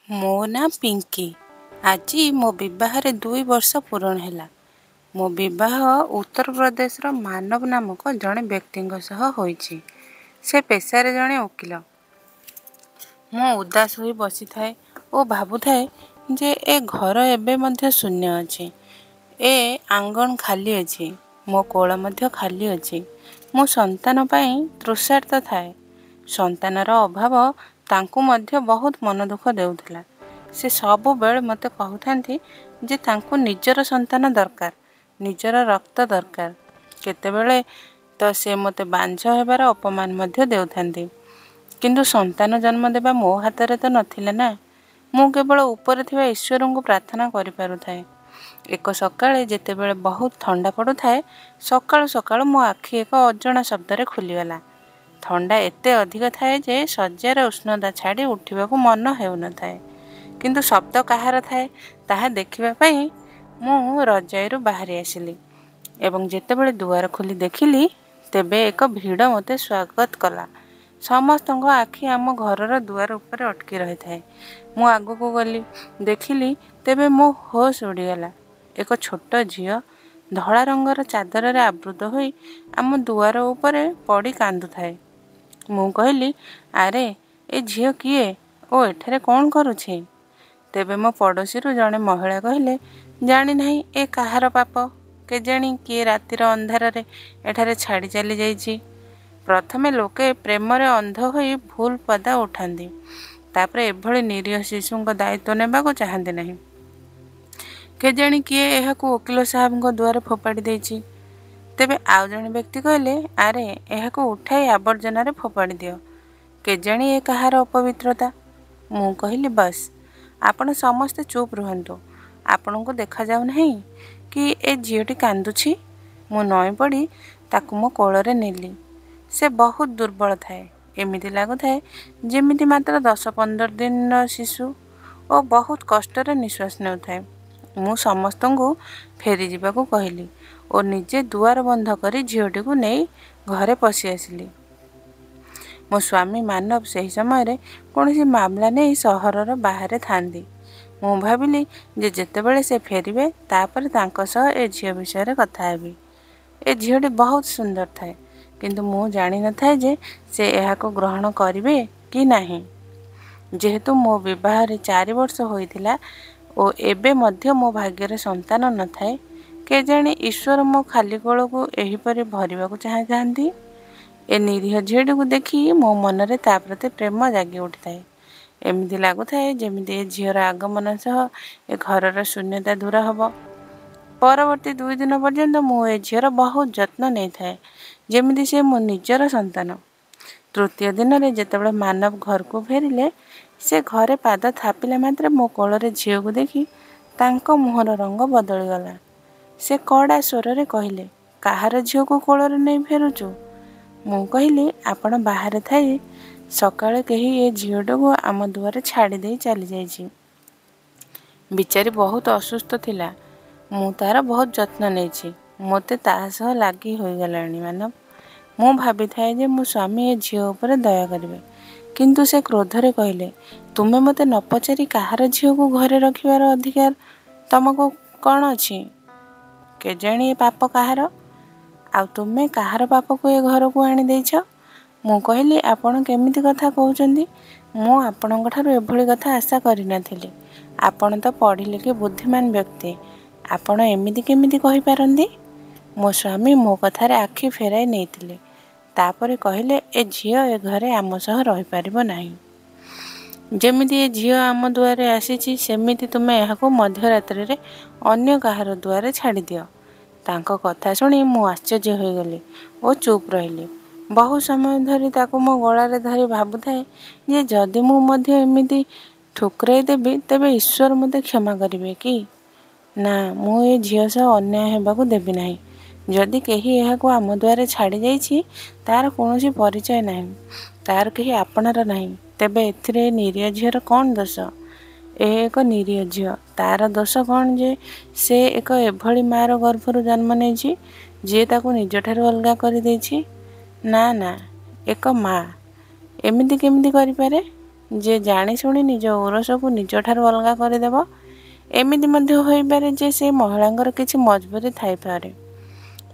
ମୋ ନାଁ ପିଙ୍କି। ଆଜି ମୋ ବିବାହରେ 2 ବର୍ଷ ପୂରଣ ହେଲା। ମୋ ବିବାହ ଉତ୍ତରପ୍ରଦେଶର ମାନବ ନାମକ ଜଣେ ବ୍ୟକ୍ତିଙ୍କ ସହ ହୋଇଛି। ସେ ପେଶାରେ ଜଣେ ଓକିଲ। ମୁଁ ଉଦାସ ହୋଇ ବସିଥାଏ ଓ ଭାବୁଥାଏ ଯେ ଏ ଘର ଏବେ ମଧ୍ୟ ଶୂନ୍ୟ ଅଛି। ଏ ଆଙ୍ଗଣ ଖାଲି ଅଛି। ମୋ କୋଳ ମଧ୍ୟ ଖାଲି ଅଛି। ମୁଁ ସନ୍ତାନ ପାଇଁ ତୃଷାର୍ତ୍ତ ଥାଏ। ସନ୍ତାନର ଅଭାବ ତାଙ୍କୁ ମଧ୍ୟ ବହୁତ ମନଦୁଃଖ ଦେଉଥିଲା। ସେ ସବୁବେଳେ ମୋତେ କହୁଥାନ୍ତି ଯେ ତାଙ୍କୁ ନିଜର ସନ୍ତାନ ଦରକାର, ନିଜର ରକ୍ତ ଦରକାର। କେତେବେଳେ ତ ସେ ମୋତେ ବାଞ୍ଝ ହେବାର ଅପମାନ ମଧ୍ୟ ଦେଉଥାନ୍ତି। କିନ୍ତୁ ସନ୍ତାନ ଜନ୍ମ ଦେବା ମୋ ହାତରେ ତ ନଥିଲା ନା। ମୁଁ କେବଳ ଉପରେ ଥିବା ଈଶ୍ୱରଙ୍କୁ ପ୍ରାର୍ଥନା କରିପାରୁଥାଏ। ଏକ ସକାଳେ ଯେତେବେଳେ ବହୁତ ଥଣ୍ଡା ପଡ଼ୁଥାଏ, ସକାଳୁ ସକାଳୁ ମୋ ଆଖି ଏକ ଅଜଣା ଶବ୍ଦରେ ଖୋଲିଗଲା। ଥଣ୍ଡା ଏତେ ଅଧିକ ଥାଏ ଯେ ଶଯ୍ୟାର ଉଷ୍ଣତା ଛାଡ଼ି ଉଠିବାକୁ ମନ ହେଉନଥାଏ। କିନ୍ତୁ ଶବ୍ଦ କାହାର ଥାଏ ତାହା ଦେଖିବା ପାଇଁ ମୁଁ ରଜାଇରୁ ବାହାରି ଆସିଲି ଏବଂ ଯେତେବେଳେ ଦୁଆର ଖୋଲି ଦେଖିଲି, ତେବେ ଏକ ଭିଡ଼ ମୋତେ ସ୍ୱାଗତ କଲା। ସମସ୍ତଙ୍କ ଆଖି ଆମ ଘରର ଦୁଆର ଉପରେ ଅଟକି ରହିଥାଏ। ମୁଁ ଆଗକୁ ଗଲି, ଦେଖିଲି, ତେବେ ମୋ ହୋସ୍ ଉଡ଼ିଗଲା। ଏକ ଛୋଟ ଝିଅ ଧଳା ରଙ୍ଗର ଚାଦରରେ ଆବୃତ ହୋଇ ଆମ ଦୁଆର ଉପରେ ପଡ଼ି କାନ୍ଦୁଥାଏ। ମୁଁ କହିଲି, ଆରେ, ଏ ଝିଅ କିଏ ଓ ଏଠାରେ କ'ଣ କରୁଛି? ତେବେ ମୋ ପଡ଼ୋଶୀରୁ ଜଣେ ମହିଳା କହିଲେ, ଜାଣିନାହିଁ ଏ କାହାର ପାପ। କେଜାଣି କିଏ ରାତିର ଅନ୍ଧାରରେ ଏଠାରେ ଛାଡ଼ି ଚାଲିଯାଇଛି। ପ୍ରଥମେ ଲୋକେ ପ୍ରେମରେ ଅନ୍ଧ ହୋଇ ଭୁଲ ପଦା ଉଠାନ୍ତି। ତାପରେ ଏଭଳି ନିରୀହ ଶିଶୁଙ୍କ ଦାୟିତ୍ୱ ନେବାକୁ ଚାହାନ୍ତି ନାହିଁ। କେଜାଣି କିଏ ଏହାକୁ ଓକିଲ ସାହେବଙ୍କ ଦୁଆରେ ଫୋପାଡ଼ି ଦେଇଛି। ତେବେ ଆଉ ଜଣେ ବ୍ୟକ୍ତି କହିଲେ, ଆରେ, ଏହାକୁ ଉଠାଇ ଆବର୍ଜନାରେ ଫୋପାଡ଼ି ଦିଅ। କେଜାଣି ଏ କାହାର ଅପବିତ୍ରତା। ମୁଁ କହିଲି, ବସ୍, ଆପଣ ସମସ୍ତେ ଚୁପ୍ ରୁହନ୍ତୁ। ଆପଣଙ୍କୁ ଦେଖାଯାଉନାହିଁ କି ଏ ଝିଅଟି କାନ୍ଦୁଛି? ମୁଁ ନଇଁପଡ଼ି ତାକୁ ମୋ କୋଳରେ ନେଲି। ସେ ବହୁତ ଦୁର୍ବଳ ଥାଏ। ଏମିତି ଲାଗୁଥାଏ ଯେମିତି ମାତ୍ର 10-15 ଦିନର ଶିଶୁ ଓ ବହୁତ କଷ୍ଟରେ ନିଶ୍ୱାସ ନେଉଥାଏ। ମୁଁ ସମସ୍ତଙ୍କୁ ଫେରିଯିବାକୁ କହିଲି ଓ ନିଜେ ଦୁଆର ବନ୍ଧ କରି ଝିଅଟିକୁ ନେଇ ଘରେ ପଶି ଆସିଲି। ମୋ ସ୍ୱାମୀ ମାନବ ସେହି ସମୟରେ କୌଣସି ମାମଲା ନେଇ ସହରର ବାହାରେ ଥାନ୍ତି। ମୁଁ ଭାବିଲି ଯେ ଯେତେବେଳେ ସେ ଫେରିବେ, ତାପରେ ତାଙ୍କ ସହ ଏ ଝିଅ ବିଷୟରେ କଥା ହେବି। ଏ ଝିଅଟି ବହୁତ ସୁନ୍ଦର ଥାଏ, କିନ୍ତୁ ମୁଁ ଜାଣିନଥାଏ ଯେ ସେ ଏହାକୁ ଗ୍ରହଣ କରିବେ କି ନାହିଁ। ଯେହେତୁ ମୋ ବିବାହରେ 4 ବର୍ଷ ହୋଇଥିଲା ଓ ଏବେ ମଧ୍ୟ ମୋ ଭାଗ୍ୟରେ ସନ୍ତାନ ନଥାଏ, କେଜାଣି ଈଶ୍ୱର ମୋ ଖାଲି କୋଳକୁ ଏହିପରି ଭରିବାକୁ ଚାହିଁଥାନ୍ତି। ଏ ନିରୀହ ଝିଅଟିକୁ ଦେଖି ମୋ ମନରେ ତା ପ୍ରତି ପ୍ରେମ ଜାଗି ଉଠିଥାଏ। ଏମିତି ଲାଗୁଥାଏ ଯେମିତି ଏ ଝିଅର ଆଗମନ ସହ ଏ ଘରର ଶୂନ୍ୟତା ଦୂର ହେବ। ପରବର୍ତ୍ତୀ 2 ଦିନ ପର୍ଯ୍ୟନ୍ତ ମୁଁ ଏ ଝିଅର ବହୁତ ଯତ୍ନ ନେଇଥାଏ, ଯେମିତି ସେ ମୋ ନିଜର ସନ୍ତାନ। ତୃତୀୟ ଦିନରେ ଯେତେବେଳେ ମାନବ ଘରକୁ ଫେରିଲେ, ସେ ଘରେ ପାଦ ଥାପିଲା ମାତ୍ରେ ମୋ କୋଳରେ ଝିଅକୁ ଦେଖି ତାଙ୍କ ମୁହଁର ରଙ୍ଗ ବଦଳିଗଲା। ସେ କଡ଼ା ସ୍ୱରରେ କହିଲେ, କାହାର ଝିଅକୁ କୋଳରେ ନେଇ ଫେରୁଛୁ? ମୁଁ କହିଲି, ଆପଣ ବାହାରେ ଥାଇ ସକାଳେ କେହି ଏ ଝିଅଟିକୁ ଆମ ଦୁଆରେ ଛାଡ଼ି ଦେଇ ଚାଲିଯାଇଛି। ବିଚାରୀ ବହୁତ ଅସୁସ୍ଥ ଥିଲା। ମୁଁ ତାର ବହୁତ ଯତ୍ନ ନେଇଛି। ମୋତେ ତା ସହ ଲାଗି ହୋଇଗଲାଣି ମାନବ। ମୁଁ ଭାବିଥାଏ ଯେ ମୋ ସ୍ୱାମୀ ଏ ଝିଅ ଉପରେ ଦୟା କରିବେ। କିନ୍ତୁ ସେ କ୍ରୋଧରେ କହିଲେ, ତୁମେ ମୋତେ ନ ପଚାରି କାହାର ଝିଅକୁ ଘରେ ରଖିବାର ଅଧିକାର ତମକୁ କ'ଣ ଅଛି? କେଜାଣି ଏ ପାପ କାହାର? ଆଉ ତୁମେ କାହାର ପାପକୁ ଏ ଘରକୁ ଆଣିଦେଇଛ? ମୁଁ କହିଲି, ଆପଣ କେମିତି କଥା କହୁଛନ୍ତି? ମୁଁ ଆପଣଙ୍କଠାରୁ ଏଭଳି କଥା ଆଶା କରିନଥିଲି। ଆପଣ ତ ପଢ଼ିଲିଖି ବୁଦ୍ଧିମାନ ବ୍ୟକ୍ତି। ଆପଣ ଏମିତି କେମିତି କହିପାରନ୍ତି? ମୋ ସ୍ୱାମୀ ମୋ କଥାରେ ଆଖି ଫେରାଇ ନେଇଥିଲେ। ତାପରେ କହିଲେ, ଏ ଝିଅ ଏ ଘରେ ଆମ ସହ ରହିପାରିବ ନାହିଁ। ଯେମିତି ଏ ଝିଅ ଆମ ଦୁଆରେ ଆସିଛି, ସେମିତି ତୁମେ ଏହାକୁ ମଧ୍ୟରାତ୍ରିରେ ଅନ୍ୟ କାହାର ଦୁଆରେ ଛାଡ଼ିଦିଅ। ତାଙ୍କ କଥା ଶୁଣି ମୁଁ ଆଶ୍ଚର୍ଯ୍ୟ ହୋଇଗଲି ଓ ଚୁପ୍ ରହିଲି। ବହୁ ସମୟ ଧରି ତାକୁ ମୋ ଗଳାରେ ଧରି ଭାବୁଥାଏ ଯେ ଯଦି ମୁଁ ମଧ୍ୟ ଏମିତି ଠୁକରାଇ ଦେବି, ତେବେ ଈଶ୍ୱର ମୋତେ କ୍ଷମା କରିବେ କି? ନା, ମୁଁ ଏ ଝିଅ ସହ ଅନ୍ୟାୟ ହେବାକୁ ଦେବି ନାହିଁ। ଯଦି କେହି ଏହାକୁ ଆମ ଦୁଆରେ ଛାଡ଼ି ଯାଇଛି, ତାର କୌଣସି ପରିଚୟ ନାହିଁ, ତାର କେହି ଆପଣାର ନାହିଁ, ତେବେ ଏଥିରେ ଏ ନିରୀହ ଝିଅର କ'ଣ ଦୋଷ? ଏ ଏକ ନିରୀହ ଝିଅ। ତାର ଦୋଷ କ'ଣ ଯେ ସେ ଏକ ଏଭଳି ମାଆର ଗର୍ଭରୁ ଜନ୍ମ ନେଇଛି, ଯିଏ ତାକୁ ନିଜଠାରୁ ଅଲଗା କରିଦେଇଛି? ନା ନା, ଏକ ମା ଏମିତି କେମିତି କରିପାରେ? ଯେ ଜାଣିଶୁଣି ନିଜ ଔରସକୁ ନିଜଠାରୁ ଅଲଗା କରିଦେବ? ଏମିତି ମଧ୍ୟ ହୋଇପାରେ ଯେ ସେ ମହିଳାଙ୍କର କିଛି ମଜବୁରି ଥାଇପାରେ।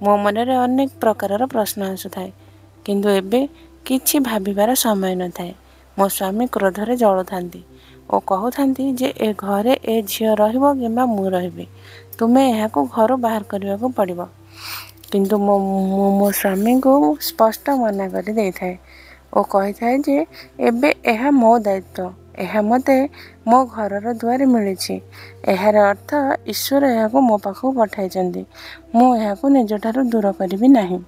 ମୋ ମନରେ ଅନେକ ପ୍ରକାରର ପ୍ରଶ୍ନ ଆସୁଥାଏ, କିନ୍ତୁ ଏବେ କିଛି ଭାବିବାର ସମୟ ନଥାଏ। ମୋ ସ୍ୱାମୀ କ୍ରୋଧରେ ଜଳୁଥାନ୍ତି ଓ କହୁଥାନ୍ତି ଯେ ଏ ଘରେ ଏ ଝିଅ ରହିବ କିମ୍ବା ମୁଁ ରହିବି। ତୁମେ ଏହାକୁ ଘରୁ ବାହାର କରିବାକୁ ପଡ଼ିବ। କିନ୍ତୁ ମୁଁ ମୋ ସ୍ୱାମୀଙ୍କୁ ସ୍ପଷ୍ଟ ମନା କରି ଦେଇଥାଏ ଓ କହିଥାଏ ଯେ ଏବେ ଏହା ମୋ ଦାୟିତ୍ୱ। ଏହା ମୋତେ ମୋ ଘରର ଦୁଆରେ ମିଳିଛି। ଏହାର ଅର୍ଥ ଈଶ୍ୱର ଏହାକୁ ମୋ ପାଖକୁ ପଠାଇଛନ୍ତି। ମୁଁ ଏହାକୁ ନିଜଠାରୁ ଦୂର କରିବି ନାହିଁ।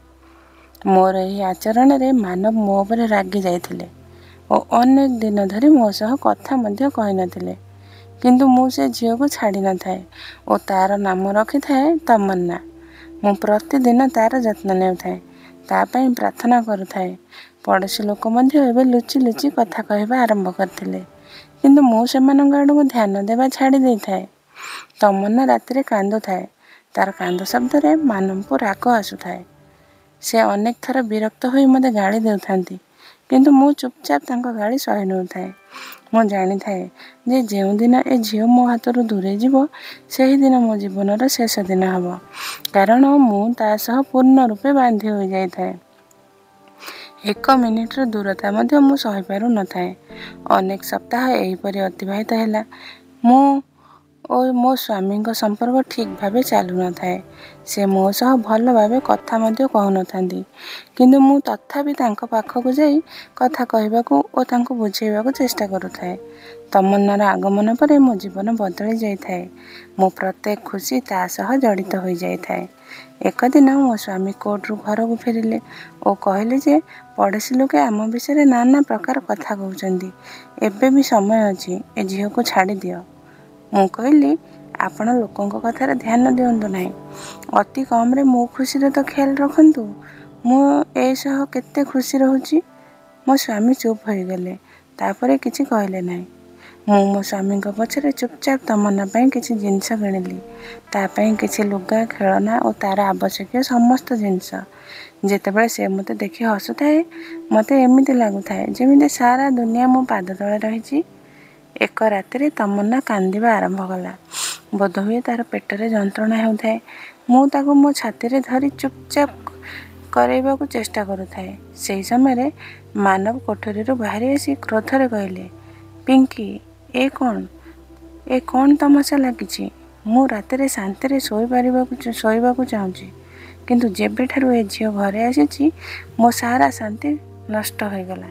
ମୋର ଏହି ଆଚରଣରେ ମାନବ ମୋ ଉପରେ ରାଗି ଯାଇଥିଲେ ଓ ଅନେକ ଦିନ ଧରି ମୋ ସହ କଥା ମଧ୍ୟ କହିନଥିଲେ। କିନ୍ତୁ ମୁଁ ସେ ଝିଅକୁ ଛାଡ଼ି ନଥାଏ ଓ ତା'ର ନାମ ରଖିଥାଏ ତମନ୍ନା। ମୁଁ ପ୍ରତିଦିନ ତା'ର ଯତ୍ନ ନେଉଥାଏ, ତା' ପାଇଁ ପ୍ରାର୍ଥନା କରୁଥାଏ। ପଡ଼ୋଶୀ ଲୋକ ମଧ୍ୟ ଏବେ ଲୁଚି ଲୁଚି କଥା କହିବା ଆରମ୍ଭ କରିଥିଲେ, କିନ୍ତୁ ମୁଁ ସେମାନଙ୍କ ଆଡ଼କୁ ଧ୍ୟାନ ଦେବା ଛାଡ଼ି ଦେଇଥାଏ। ତମନ୍ନା ରାତିରେ କାନ୍ଦୁଥାଏ। ତା'ର କାନ୍ଦ ଶବ୍ଦରେ ମାନବଙ୍କୁ ରାଗ ଆସୁଥାଏ। ସେ ଅନେକ ଥର ବିରକ୍ତ ହୋଇ ମୋତେ ଗାଳି ଦେଉଥାନ୍ତି, କିନ୍ତୁ ମୁଁ ଚୁପଚାପ ତାଙ୍କ ଗାଳି ସହି ନେଉଥାଏ। ମୁଁ ଜାଣିଥାଏ ଯେ ଯେଉଁଦିନ ଏ ଝିଅ ମୋ ହାତରୁ ଦୂରେଇ ଯିବ, ସେହିଦିନ ମୋ ଜୀବନର ଶେଷ ଦିନ ହେବ, କାରଣ ମୁଁ ତା' ସହ ପୂର୍ଣ୍ଣ ରୂପେ ବାନ୍ଧି ହୋଇଯାଇଥାଏ। ଏକ ମିନିଟର ଦୂରତା ମଧ୍ୟ ମୁଁ ସହିପାରୁନଥାଏ। ଅନେକ ସପ୍ତାହ ଏହିପରି ଅତିବାହିତ ହେଲା। ମୁଁ ଓ ମୋ ସ୍ୱାମୀଙ୍କ ସମ୍ପର୍କ ଠିକ୍ ଭାବେ ଚାଲୁନଥାଏ। ସେ ମୋ ସହ ଭଲ ଭାବେ କଥା ମଧ୍ୟ କହୁନଥାନ୍ତି, କିନ୍ତୁ ମୁଁ ତଥାପି ତାଙ୍କ ପାଖକୁ ଯାଇ କଥା କହିବାକୁ ଓ ତାଙ୍କୁ ବୁଝାଇବାକୁ ଚେଷ୍ଟା କରୁଥାଏ। ତମନ୍ନାର ଆଗମନ ପରେ ମୋ ଜୀବନ ବଦଳି ଯାଇଥାଏ। ମୋ ପ୍ରତ୍ୟେକ ଖୁସି ତା' ସହ ଜଡ଼ିତ ହୋଇଯାଇଥାଏ। ଏକ ଦିନ ମୋ ସ୍ୱାମୀ କୋର୍ଟରୁ ଘରକୁ ଫେରିଲେ ଓ କହିଲେ ଯେ ପଡ଼ୋଶୀ ଲୋକେ ଆମ ବିଷୟରେ ନାନା ପ୍ରକାର କଥା କହୁଛନ୍ତି। ଏବେ ବି ସମୟ ଅଛି, ଏ ଝିଅକୁ ଛାଡ଼ିଦିଅ। ମୁଁ କହିଲି, ଆପଣ ଲୋକଙ୍କ କଥାରେ ଧ୍ୟାନ ଦିଅନ୍ତୁ ନାହିଁ। ଅତି କମ୍ରେ ମୋ ଖୁସିର ତ ଖିଆଲ ରଖନ୍ତୁ। ମୁଁ ଏ ସହ କେତେ ଖୁସି ରହୁଛି। ମୋ ସ୍ୱାମୀ ଚୁପ୍ ହୋଇଗଲେ। ତା'ପରେ କିଛି କହିଲେ ନାହିଁ। ମୁଁ ମୋ ସ୍ୱାମୀଙ୍କ ପଛରେ ଚୁପଚାପ ତମନ୍ନା ପାଇଁ କିଛି ଜିନିଷ କିଣିଲି। ତା' ପାଇଁ କିଛି ଲୁଗା, ଖେଳନା ଓ ତା'ର ଆବଶ୍ୟକୀୟ ସମସ୍ତ ଜିନିଷ। ଯେତେବେଳେ ସେ ମୋତେ ଦେଖି ହସୁଥାଏ, ମୋତେ ଏମିତି ଲାଗୁଥାଏ ଯେମିତି ସାରା ଦୁନିଆ ମୋ ପାଦ ତଳେ ରହିଛି। ଏକ ରାତିରେ ତମନ୍ନା କାନ୍ଦିବା ଆରମ୍ଭ କଲା। ବୋଧହୁଏ ତା'ର ପେଟରେ ଯନ୍ତ୍ରଣା ହେଉଥାଏ। ମୁଁ ତାକୁ ମୋ ଛାତିରେ ଧରି ଚୁପଚାପ କରାଇବାକୁ ଚେଷ୍ଟା କରୁଥାଏ। ସେହି ସମୟରେ ମାନବ କୋଠରୀରୁ ବାହାରି ଆସି କ୍ରୋଧରେ କହିଲେ, ପିଙ୍କି, ଏ କ'ଣ? ଏ କ'ଣ ତମାଶା ଲାଗିଛି? ମୁଁ ରାତିରେ ଶାନ୍ତିରେ ଶୋଇବାକୁ ଚାହୁଁଛି, କିନ୍ତୁ ଯେବେଠାରୁ ଏ ଝିଅ ଘରେ ଆସିଛି ମୋ ସାରା ଶାନ୍ତି ନଷ୍ଟ ହୋଇଗଲା।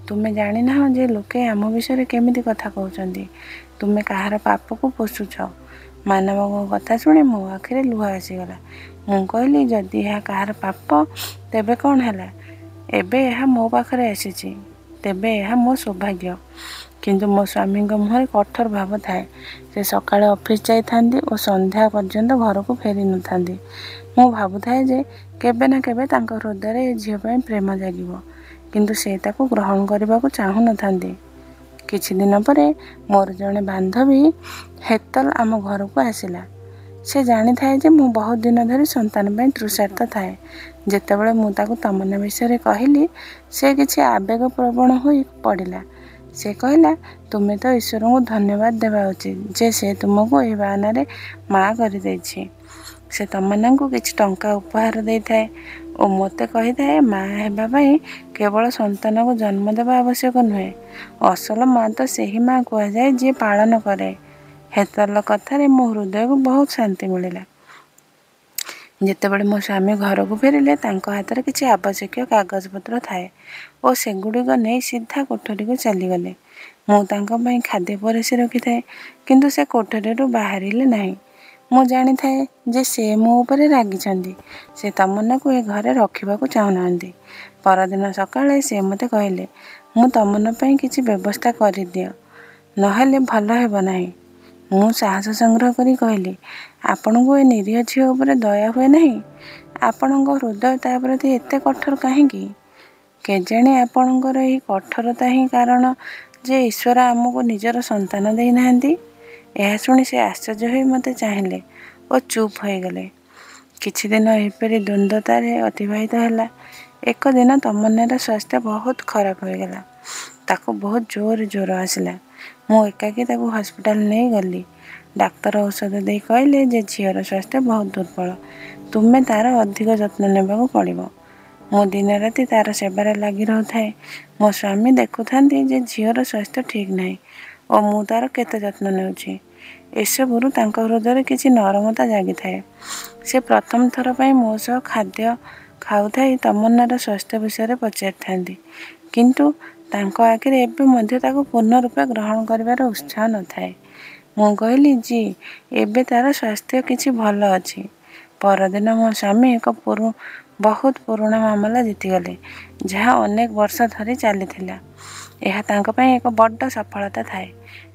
ତୁମେ ଜାଣିନାହଁ ଯେ ଲୋକେ ଆମ ବିଷୟରେ କେମିତି କଥା କହୁଛନ୍ତି। ତୁମେ କାହାର ପାପକୁ ପୋଷୁଛ। ମାନବଙ୍କ କଥା ଶୁଣି ମୋ ଆଖିରେ ଲୁହ ଆସିଗଲା। ମୁଁ କହିଲି, ଯଦି ଏହା କାହାର ପାପ ତେବେ କ'ଣ ହେଲା? ଏବେ ଏହା ମୋ ପାଖରେ ଆସିଛି, ତେବେ ଏହା ମୋ ସୌଭାଗ୍ୟ। କିନ୍ତୁ ମୋ ସ୍ୱାମୀଙ୍କ ମୁହଁରେ କଠୋର ଭାବ ଥାଏ। ସେ ସକାଳେ ଅଫିସ୍ ଯାଇଥାନ୍ତି ଓ ସନ୍ଧ୍ୟା ପର୍ଯ୍ୟନ୍ତ ଘରକୁ ଫେରି ନଥାନ୍ତି। ମୁଁ ଭାବୁଥାଏ ଯେ କେବେ ନା କେବେ ତାଙ୍କ ହୃଦୟରେ ଏ ଝିଅ ପାଇଁ ପ୍ରେମ ଜାଗିବ, କିନ୍ତୁ ସେ ତାକୁ ଗ୍ରହଣ କରିବାକୁ ଚାହୁଁନଥାନ୍ତି। କିଛି ଦିନ ପରେ ମୋର ଜଣେ ବାନ୍ଧବୀ ହେତଲ ଆମ ଘରକୁ ଆସିଲା। ସେ ଜାଣିଥାଏ ଯେ ମୁଁ ବହୁତ ଦିନ ଧରି ସନ୍ତାନ ପାଇଁ ତୃଷାର୍ତ୍ତ ଥାଏ। ଯେତେବେଳେ ମୁଁ ତାକୁ ତମନ୍ନା ବିଷୟରେ କହିଲି, ସେ କିଛି ଆବେଗପ୍ରବଣ ହୋଇ ପଡ଼ିଲା। ସେ କହିଲା, ତୁମେ ତ ଈଶ୍ୱରଙ୍କୁ ଧନ୍ୟବାଦ ଦେବା ଉଚିତ ଯେ ସେ ତୁମକୁ ଏହି ବାହାନାରେ ମା' କରିଦେଇଛି। ସେ ତମନ୍ନାକୁ କିଛି ଟଙ୍କା ଉପହାର ଦେଇଥାଏ ଓ ମୋତେ କହିଥାଏ, ମା' ହେବା ପାଇଁ କେବଳ ସନ୍ତାନକୁ ଜନ୍ମ ଦେବା ଆବଶ୍ୟକ ନୁହେଁ, ଅସଲ ମା' ତ ସେହି ମା' କୁହାଯାଏ ଯିଏ ପାଳନ କରେ। ହେତଲ କଥାରେ ମୋ ହୃଦୟକୁ ବହୁତ ଶାନ୍ତି ମିଳିଲା। ଯେତେବେଳେ ମୋ ସ୍ୱାମୀ ଘରକୁ ଫେରିଲେ, ତାଙ୍କ ହାତରେ କିଛି ଆବଶ୍ୟକୀୟ କାଗଜପତ୍ର ଥାଏ ଓ ସେଗୁଡ଼ିକ ନେଇ ସିଧା କୋଠରୀକୁ ଚାଲିଗଲେ। ମୁଁ ତାଙ୍କ ପାଇଁ ଖାଦ୍ୟ ପରସି ରଖିଥାଏ, କିନ୍ତୁ ସେ କୋଠରୀରୁ ବାହାରିଲେ ନାହିଁ। ମୁଁ ଜାଣିଥାଏ ଯେ ସେ ମୋ ଉପରେ ରାଗିଛନ୍ତି। ସେ ତମନ୍ନାକୁ ଏ ଘରେ ରଖିବାକୁ ଚାହୁଁନାହାନ୍ତି। ପରଦିନ ସକାଳେ ସେ ମୋତେ କହିଲେ, ମୁଁ ତମନ୍ନା ପାଇଁ କିଛି ବ୍ୟବସ୍ଥା କରିଦିଅ, ନହେଲେ ଭଲ ହେବ ନାହିଁ। ମୁଁ ସାହସ ସଂଗ୍ରହ କରି କହିଲି, ଆପଣଙ୍କୁ ଏ ନିରୀହ ଝିଅ ଉପରେ ଦୟା ହୁଏ ନାହିଁ? ଆପଣଙ୍କ ହୃଦୟ ତା' ପ୍ରତି ଏତେ କଠୋର କାହିଁକି? କେଜାଣି ଆପଣଙ୍କର ଏହି କଠୋରତା ହିଁ କାରଣ ଯେ ଈଶ୍ୱର ଆମକୁ ନିଜର ସନ୍ତାନ ଦେଇନାହାନ୍ତି। ଏହା ଶୁଣି ସେ ଆଶ୍ଚର୍ଯ୍ୟ ହୋଇ ମୋତେ ଚାହିଁଲେ ଓ ଚୁପ୍ ହୋଇଗଲେ। କିଛି ଦିନ ଏହିପରି ଦ୍ୱନ୍ଦ୍ୱତାରେ ଅତିବାହିତ ହେଲା। ଏକ ଦିନ ତମନ୍ନାର ସ୍ୱାସ୍ଥ୍ୟ ବହୁତ ଖରାପ ହୋଇଗଲା। ତାକୁ ବହୁତ ଜୋରରେ ଜ୍ୱର ଆସିଲା। ମୁଁ ଏକାକୀ ତାକୁ ହସ୍ପିଟାଲ ନେଇ ଗଲି। ଡାକ୍ତର ଔଷଧ ଦେଇ କହିଲେ ଯେ ଝିଅର ସ୍ୱାସ୍ଥ୍ୟ ବହୁତ ଦୁର୍ବଳ, ତୁମେ ତା'ର ଅଧିକ ଯତ୍ନ ନେବାକୁ ପଡ଼ିବ। ମୁଁ ଦିନରାତି ତା'ର ସେବାରେ ଲାଗି ରହୁଥାଏ। ମୋ ସ୍ୱାମୀ ଦେଖୁଥାନ୍ତି ଯେ ଝିଅର ସ୍ୱାସ୍ଥ୍ୟ ଠିକ୍ ନାହିଁ ଓ ମୁଁ ତା'ର କେତେ ଯତ୍ନ ନେଉଛି। ଏସବୁରୁ ତାଙ୍କ ହୃଦୟରେ କିଛି ନରମତା ଜାଗିଥାଏ। ସେ ପ୍ରଥମ ଥର ପାଇଁ ମୋ ସହ ଖାଦ୍ୟ ଖାଉଥାଇ ତମନ୍ନାର ସ୍ୱାସ୍ଥ୍ୟ ବିଷୟରେ ପଚାରିଥାନ୍ତି। କିନ୍ତୁ ତାଙ୍କ ଆଖିରେ ଏବେ ମଧ୍ୟ ତାକୁ ପୂର୍ଣ୍ଣ ରୂପେ ଗ୍ରହଣ କରିବାର ଉତ୍ସାହ ନଥାଏ। ମୁଁ କହିଲି, ଜି, ଏବେ ତା'ର ସ୍ୱାସ୍ଥ୍ୟ କିଛି ଭଲ ଅଛି। ପରଦିନ ମୋ ସ୍ୱାମୀ ଏକ ବହୁତ ପୁରୁଣା ମାମଲା ଜିତିଗଲେ, ଯାହା ଅନେକ ବର୍ଷ ଧରି ଚାଲିଥିଲା। ଏହା ତାଙ୍କ ପାଇଁ ଏକ ବଡ଼ ସଫଳତା ଥାଏ।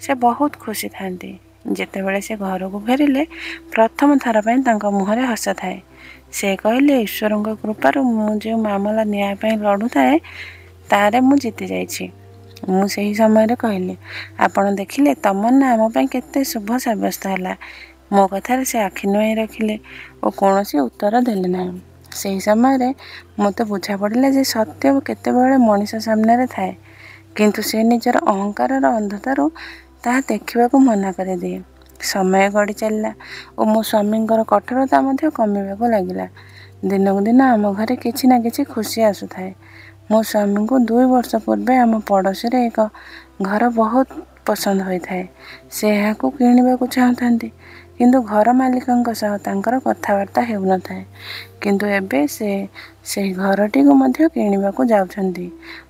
ସେ ବହୁତ ଖୁସି ଥାନ୍ତି। ଯେତେବେଳେ ସେ ଘରକୁ ଫେରିଲେ, ପ୍ରଥମ ଥର ପାଇଁ ତାଙ୍କ ମୁହଁରେ ହସ ଥାଏ। ସେ କହିଲେ, ଈଶ୍ୱରଙ୍କ କୃପାରୁ ମୁଁ ଯେଉଁ ମାମଲା ନ୍ୟାୟ ପାଇଁ ଲଢ଼ୁଥାଏ, ତା'ରେ ମୁଁ ଜିତିଯାଇଛି। ମୁଁ ସେହି ସମୟରେ କହିଲି, ଆପଣ ଦେଖିଲେ ତମନ୍ନା ଆମ ପାଇଁ କେତେ ଶୁଭ ସାବ୍ୟସ୍ତ ହେଲା। ମୋ କଥାରେ ସେ ଆଖି ନୁଆଇଁ ରଖିଲେ ଓ କୌଣସି ଉତ୍ତର ଦେଲେ ନାହିଁ। ସେହି ସମୟରେ ମୋତେ ବୁଝାପଡ଼ିଲା ଯେ ସତ୍ୟ କେତେବେଳେ ମଣିଷ ସାମ୍ନାରେ ଥାଏ, କିନ୍ତୁ ସେ ନିଜର ଅହଙ୍କାରର ଅନ୍ଧତାରୁ ତାହା ଦେଖିବାକୁ ମନା କରିଦିଏ। ସମୟ ଗଡ଼ି ଚାଲିଲା ଓ ମୋ ସ୍ୱାମୀଙ୍କର କଠୋରତା ମଧ୍ୟ କମିବାକୁ ଲାଗିଲା। ଦିନକୁ ଦିନ ଆମ ଘରେ କିଛି ନା କିଛି ଖୁସି ଆସୁଥାଏ। ମୋ ସ୍ୱାମୀଙ୍କୁ 2 ବର୍ଷ ପୂର୍ବେ ଆମ ପଡ଼ୋଶୀରେ ଏକ ଘର ବହୁତ ପସନ୍ଦ ହୋଇଥାଏ। ସେ ଏହାକୁ କିଣିବାକୁ ଚାହୁଁଥାନ୍ତି, କିନ୍ତୁ ଘର ମାଲିକଙ୍କ ସହ ତାଙ୍କର କଥାବାର୍ତ୍ତା ହେଉନଥାଏ। କିନ୍ତୁ ଏବେ ସେ ସେହି ଘରଟିକୁ ମଧ୍ୟ କିଣିବାକୁ ଯାଉଛନ୍ତି।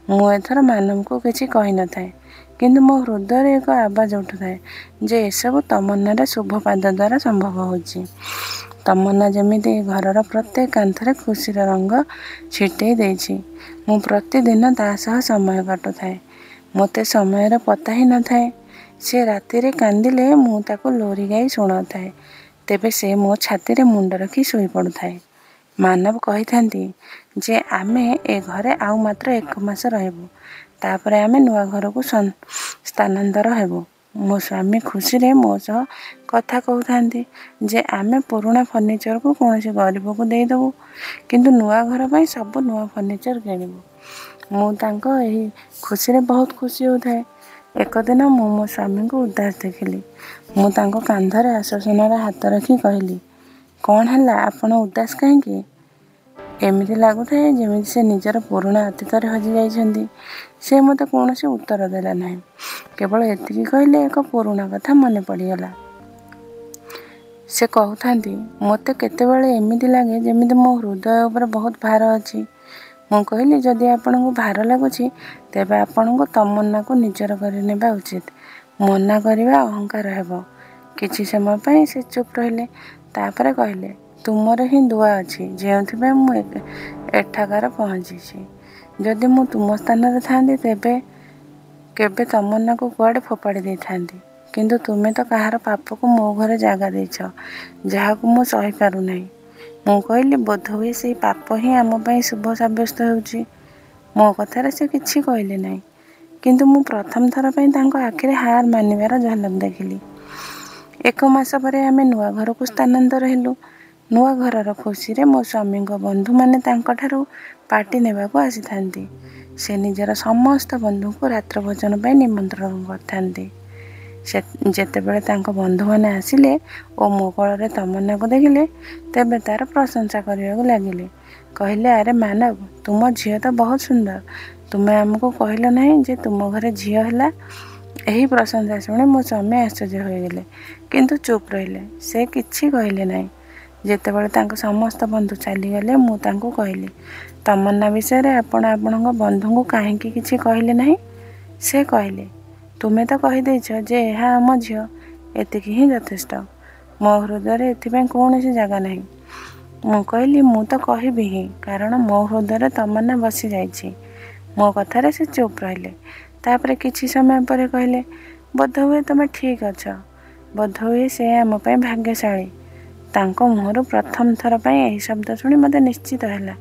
ମୁଁ ଏଥର ମାନବକୁ କିଛି କହିନଥାଏ, କିନ୍ତୁ ମୋ ହୃଦୟରେ ଏକ ଆବାଜ ଉଠୁଥାଏ ଯେ ଏସବୁ ତମନ୍ନାର ଶୁଭ ପାଦ ଦ୍ୱାରା ସମ୍ଭବ ହୋଇଛି। ତମନ୍ନା ଯେମିତି ଏ ଘରର ପ୍ରତ୍ୟେକ କାନ୍ଥରେ ଖୁସିର ରଙ୍ଗ ଛିଟେଇ ଦେଇଛି। ମୁଁ ପ୍ରତିଦିନ ତା ସହ ସମୟ କାଟୁଥାଏ। ମୋତେ ସମୟର ପତା ହିଁ ନଥାଏ। ସେ ରାତିରେ କାନ୍ଦିଲେ ମୁଁ ତାକୁ ଲୋରି ଗାଇ ଶୁଣାଉଥାଏ। ତେବେ ସେ ମୋ ଛାତିରେ ମୁଣ୍ଡ ରଖି ଶୋଇପଡ଼ୁଥାଏ। ମାନବ କହିଥାନ୍ତି ଯେ ଆମେ ଏ ଘରେ ଆଉ ମାତ୍ର 1 ମାସ ରହିବୁ। ତାପରେ ଆମେ ନୂଆ ଘରକୁ ସ୍ଥାନାନ୍ତର ହେବୁ। ମୋ ସ୍ୱାମୀ ଖୁସିରେ ମୋ ସହ କଥା କହୁଥାନ୍ତି ଯେ ଆମେ ପୁରୁଣା ଫର୍ଣ୍ଣିଚରକୁ କୌଣସି ଗରିବକୁ ଦେଇଦେବୁ, କିନ୍ତୁ ନୂଆ ଘର ପାଇଁ ସବୁ ନୂଆ ଫର୍ଣ୍ଣିଚର କିଣିବୁ। ମୁଁ ତାଙ୍କ ଏହି ଖୁସିରେ ବହୁତ ଖୁସି ହେଉଥାଏ। ଏକଦିନ ମୁଁ ମୋ ସ୍ୱାମୀଙ୍କୁ ଉଦାସ ଦେଖିଲି। ମୁଁ ତାଙ୍କ କାନ୍ଧରେ ଆଶ୍ୱାସନାର ହାତ ରଖି କହିଲି, କ'ଣ ହେଲା, ଆପଣ ଉଦାସ କାହିଁକି? ଏମିତି ଲାଗୁଥାଏ ଯେମିତି ସେ ନିଜର ପୁରୁଣା ଅତୀତରେ ହଜିଯାଇଛନ୍ତି। ସେ ମୋତେ କୌଣସି ଉତ୍ତର ଦେଲା ନାହିଁ। କେବଳ ଏତିକି କହିଲେ, ଏକ ପୁରୁଣା କଥା ମନେ ପଡ଼ିଗଲା। ସେ କହୁଥାନ୍ତି, ମୋତେ କେତେବେଳେ ଏମିତି ଲାଗେ ଯେମିତି ମୋ ହୃଦୟ ଉପରେ ବହୁତ ଭାର ଅଛି। ମୁଁ କହିଲି, ଯଦି ଆପଣଙ୍କୁ ଭାର ଲାଗୁଛି, ତେବେ ଆପଣଙ୍କୁ ତମନ୍ନାକୁ ନିଜର କରିନେବା ଉଚିତ। ମନା କରିବା ଅହଙ୍କାର ହେବ। କିଛି ସମୟ ପାଇଁ ସେ ଚୁପ୍ ରହିଲେ। ତାପରେ କହିଲେ, ତୁମର ହିଁ ଦୁଆ ଅଛି ଯେଉଁଥିପାଇଁ ମୁଁ ଏଠାକାର ପହଞ୍ଚିଛି। ଯଦି ମୁଁ ତୁମ ସ୍ଥାନରେ ଥାଆନ୍ତି, ତେବେ କେବେ ତମନ୍ନାକୁ କୁଆଡ଼େ ଫୋପାଡ଼ି ଦେଇଥାନ୍ତି। କିନ୍ତୁ ତୁମେ ତ କାହାର ପାପକୁ ମୋ ଘରେ ଜାଗା ଦେଇଛ, ଯାହାକୁ ମୁଁ ସହିପାରୁନାହିଁ। ମୁଁ କହିଲି, ବୋଧହୁଏ ସେଇ ପାପ ହିଁ ଆମ ପାଇଁ ଶୁଭ ସାବ୍ୟସ୍ତ ହେଉଛି। ମୋ କଥାରେ ସେ କିଛି କହିଲେ ନାହିଁ, କିନ୍ତୁ ମୁଁ ପ୍ରଥମ ଥର ପାଇଁ ତାଙ୍କ ଆଖିରେ ହାର ମାନିବାର ଝଲକ ଦେଖିଲି। 1 ମାସ ପରେ ଆମେ ନୂଆ ଘରକୁ ସ୍ଥାନାନ୍ତର ହେଲୁ। ନୂଆ ଘରର ଖୁସିରେ ମୋ ସ୍ୱାମୀଙ୍କ ବନ୍ଧୁମାନେ ତାଙ୍କଠାରୁ ପାର୍ଟି ନେବାକୁ ଆସିଥାନ୍ତି। ସେ ନିଜର ସମସ୍ତ ବନ୍ଧୁଙ୍କୁ ରାତ୍ର ଭୋଜନ ପାଇଁ ନିମନ୍ତ୍ରଣ କରିଥାନ୍ତି। ସେ ଯେତେବେଳେ ତାଙ୍କ ବନ୍ଧୁମାନେ ଆସିଲେ ଓ ମୋ କୋଳରେ ତମନ୍ନାକୁ ଦେଖିଲେ, ତେବେ ତା'ର ପ୍ରଶଂସା କରିବାକୁ ଲାଗିଲେ। କହିଲେ, ଆରେ ମାନବ, ତୁମ ଝିଅ ତ ବହୁତ ସୁନ୍ଦର। ତୁମେ ଆମକୁ କହିଲ ନାହିଁ ଯେ ତୁମ ଘରେ ଝିଅ ହେଲା? ଏହି ପ୍ରଶଂସା ଶୁଣି ମୋ ସ୍ୱାମୀ ଆଶ୍ଚର୍ଯ୍ୟ ହୋଇଗଲେ, କିନ୍ତୁ ଚୁପ୍ ରହିଲେ। ସେ କିଛି କହିଲେ ନାହିଁ। ଯେତେବେଳେ ତାଙ୍କ ସମସ୍ତ ବନ୍ଧୁ ଚାଲିଗଲେ, ମୁଁ ତାଙ୍କୁ କହିଲି, ତମନ୍ନା ବିଷୟରେ ଆପଣ ଆପଣଙ୍କ ବନ୍ଧୁଙ୍କୁ କାହିଁକି କିଛି କହିଲେ ନାହିଁ? ସେ କହିଲେ, ତୁମେ ତ କହିଦେଇଛ ଯେ ଏହା ଆମ ଝିଅ, ଏତିକି ହିଁ ଯଥେଷ୍ଟ। ମୋ ହୃଦୟରେ ଏଥିପାଇଁ କୌଣସି ଜାଗା ନାହିଁ। ମୁଁ କହିଲି, ମୁଁ ତ କହିବି ହିଁ, କାରଣ ମୋ ହୃଦୟରେ ତମନ୍ନା ବସିଯାଇଛି। ମୋ କଥାରେ ସେ ଚୁପ୍ ରହିଲେ। ତାପରେ କିଛି ସମୟ ପରେ କହିଲେ, ବୋଧହୁଏ ତୁମେ ଠିକ୍ ଅଛ। ବୋଧହୁଏ ସେ ଆମ ପାଇଁ ଭାଗ୍ୟଶାଳୀ। ତାଙ୍କ ମୁହଁରୁ ପ୍ରଥମ ଥର ପାଇଁ ଏହି ଶବ୍ଦ ଶୁଣି ମୋତେ ନିଶ୍ଚିତ ହେଲା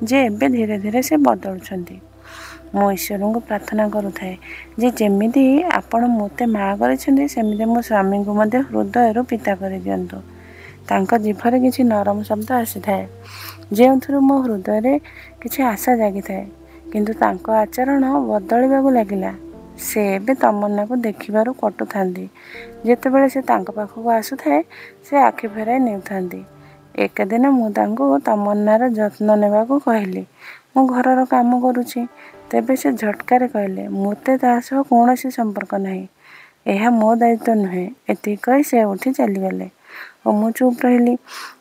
ଯେ ଏବେ ଧୀରେ ଧୀରେ ସେ ବଦଳୁଛନ୍ତି। ମୁଁ ଈଶ୍ୱରଙ୍କୁ ପ୍ରାର୍ଥନା କରୁଥାଏ ଯେ ଯେମିତି ଆପଣ ମୋତେ ମା' କରିଛନ୍ତି, ସେମିତି ମୋ ସ୍ୱାମୀଙ୍କୁ ମଧ୍ୟ ହୃଦୟରୁ ପିତା କରିଦିଅନ୍ତୁ। ତାଙ୍କ ଜିଭରେ କିଛି ନରମ ଶବ୍ଦ ଆସିଥାଏ, ଯେଉଁଥିରୁ ମୋ ହୃଦୟରେ କିଛି ଆଶା ଜାଗିଥାଏ। କିନ୍ତୁ ତାଙ୍କ ଆଚରଣ ବଦଳିବାକୁ ଲାଗିଲା। ସେ ଏବେ ତମନ୍ନାକୁ ଦେଖିବାରୁ କଟୁଥାନ୍ତି। ଯେତେବେଳେ ସେ ତାଙ୍କ ପାଖକୁ ଆସୁଥାଏ, ସେ ଆଖି ଫେରାଇ ନେଉଥାନ୍ତି। ଏକଦିନ ମୁଁ ତାଙ୍କୁ ତମନ୍ନାର ଯତ୍ନ ନେବାକୁ କହିଲି। ମୁଁ ଘରର କାମ କରୁଛି। ତେବେ ସେ ଝଟକାରେ କହିଲେ, ମୋତେ ତା ସହ କୌଣସି ସମ୍ପର୍କ ନାହିଁ। ଏହା ମୋ ଦାୟିତ୍ୱ ନୁହେଁ। ଏତିକି କହି ସେ ଉଠି ଚାଲିଗଲେ ଓ ମୁଁ ଚୁପ୍ ରହିଲି।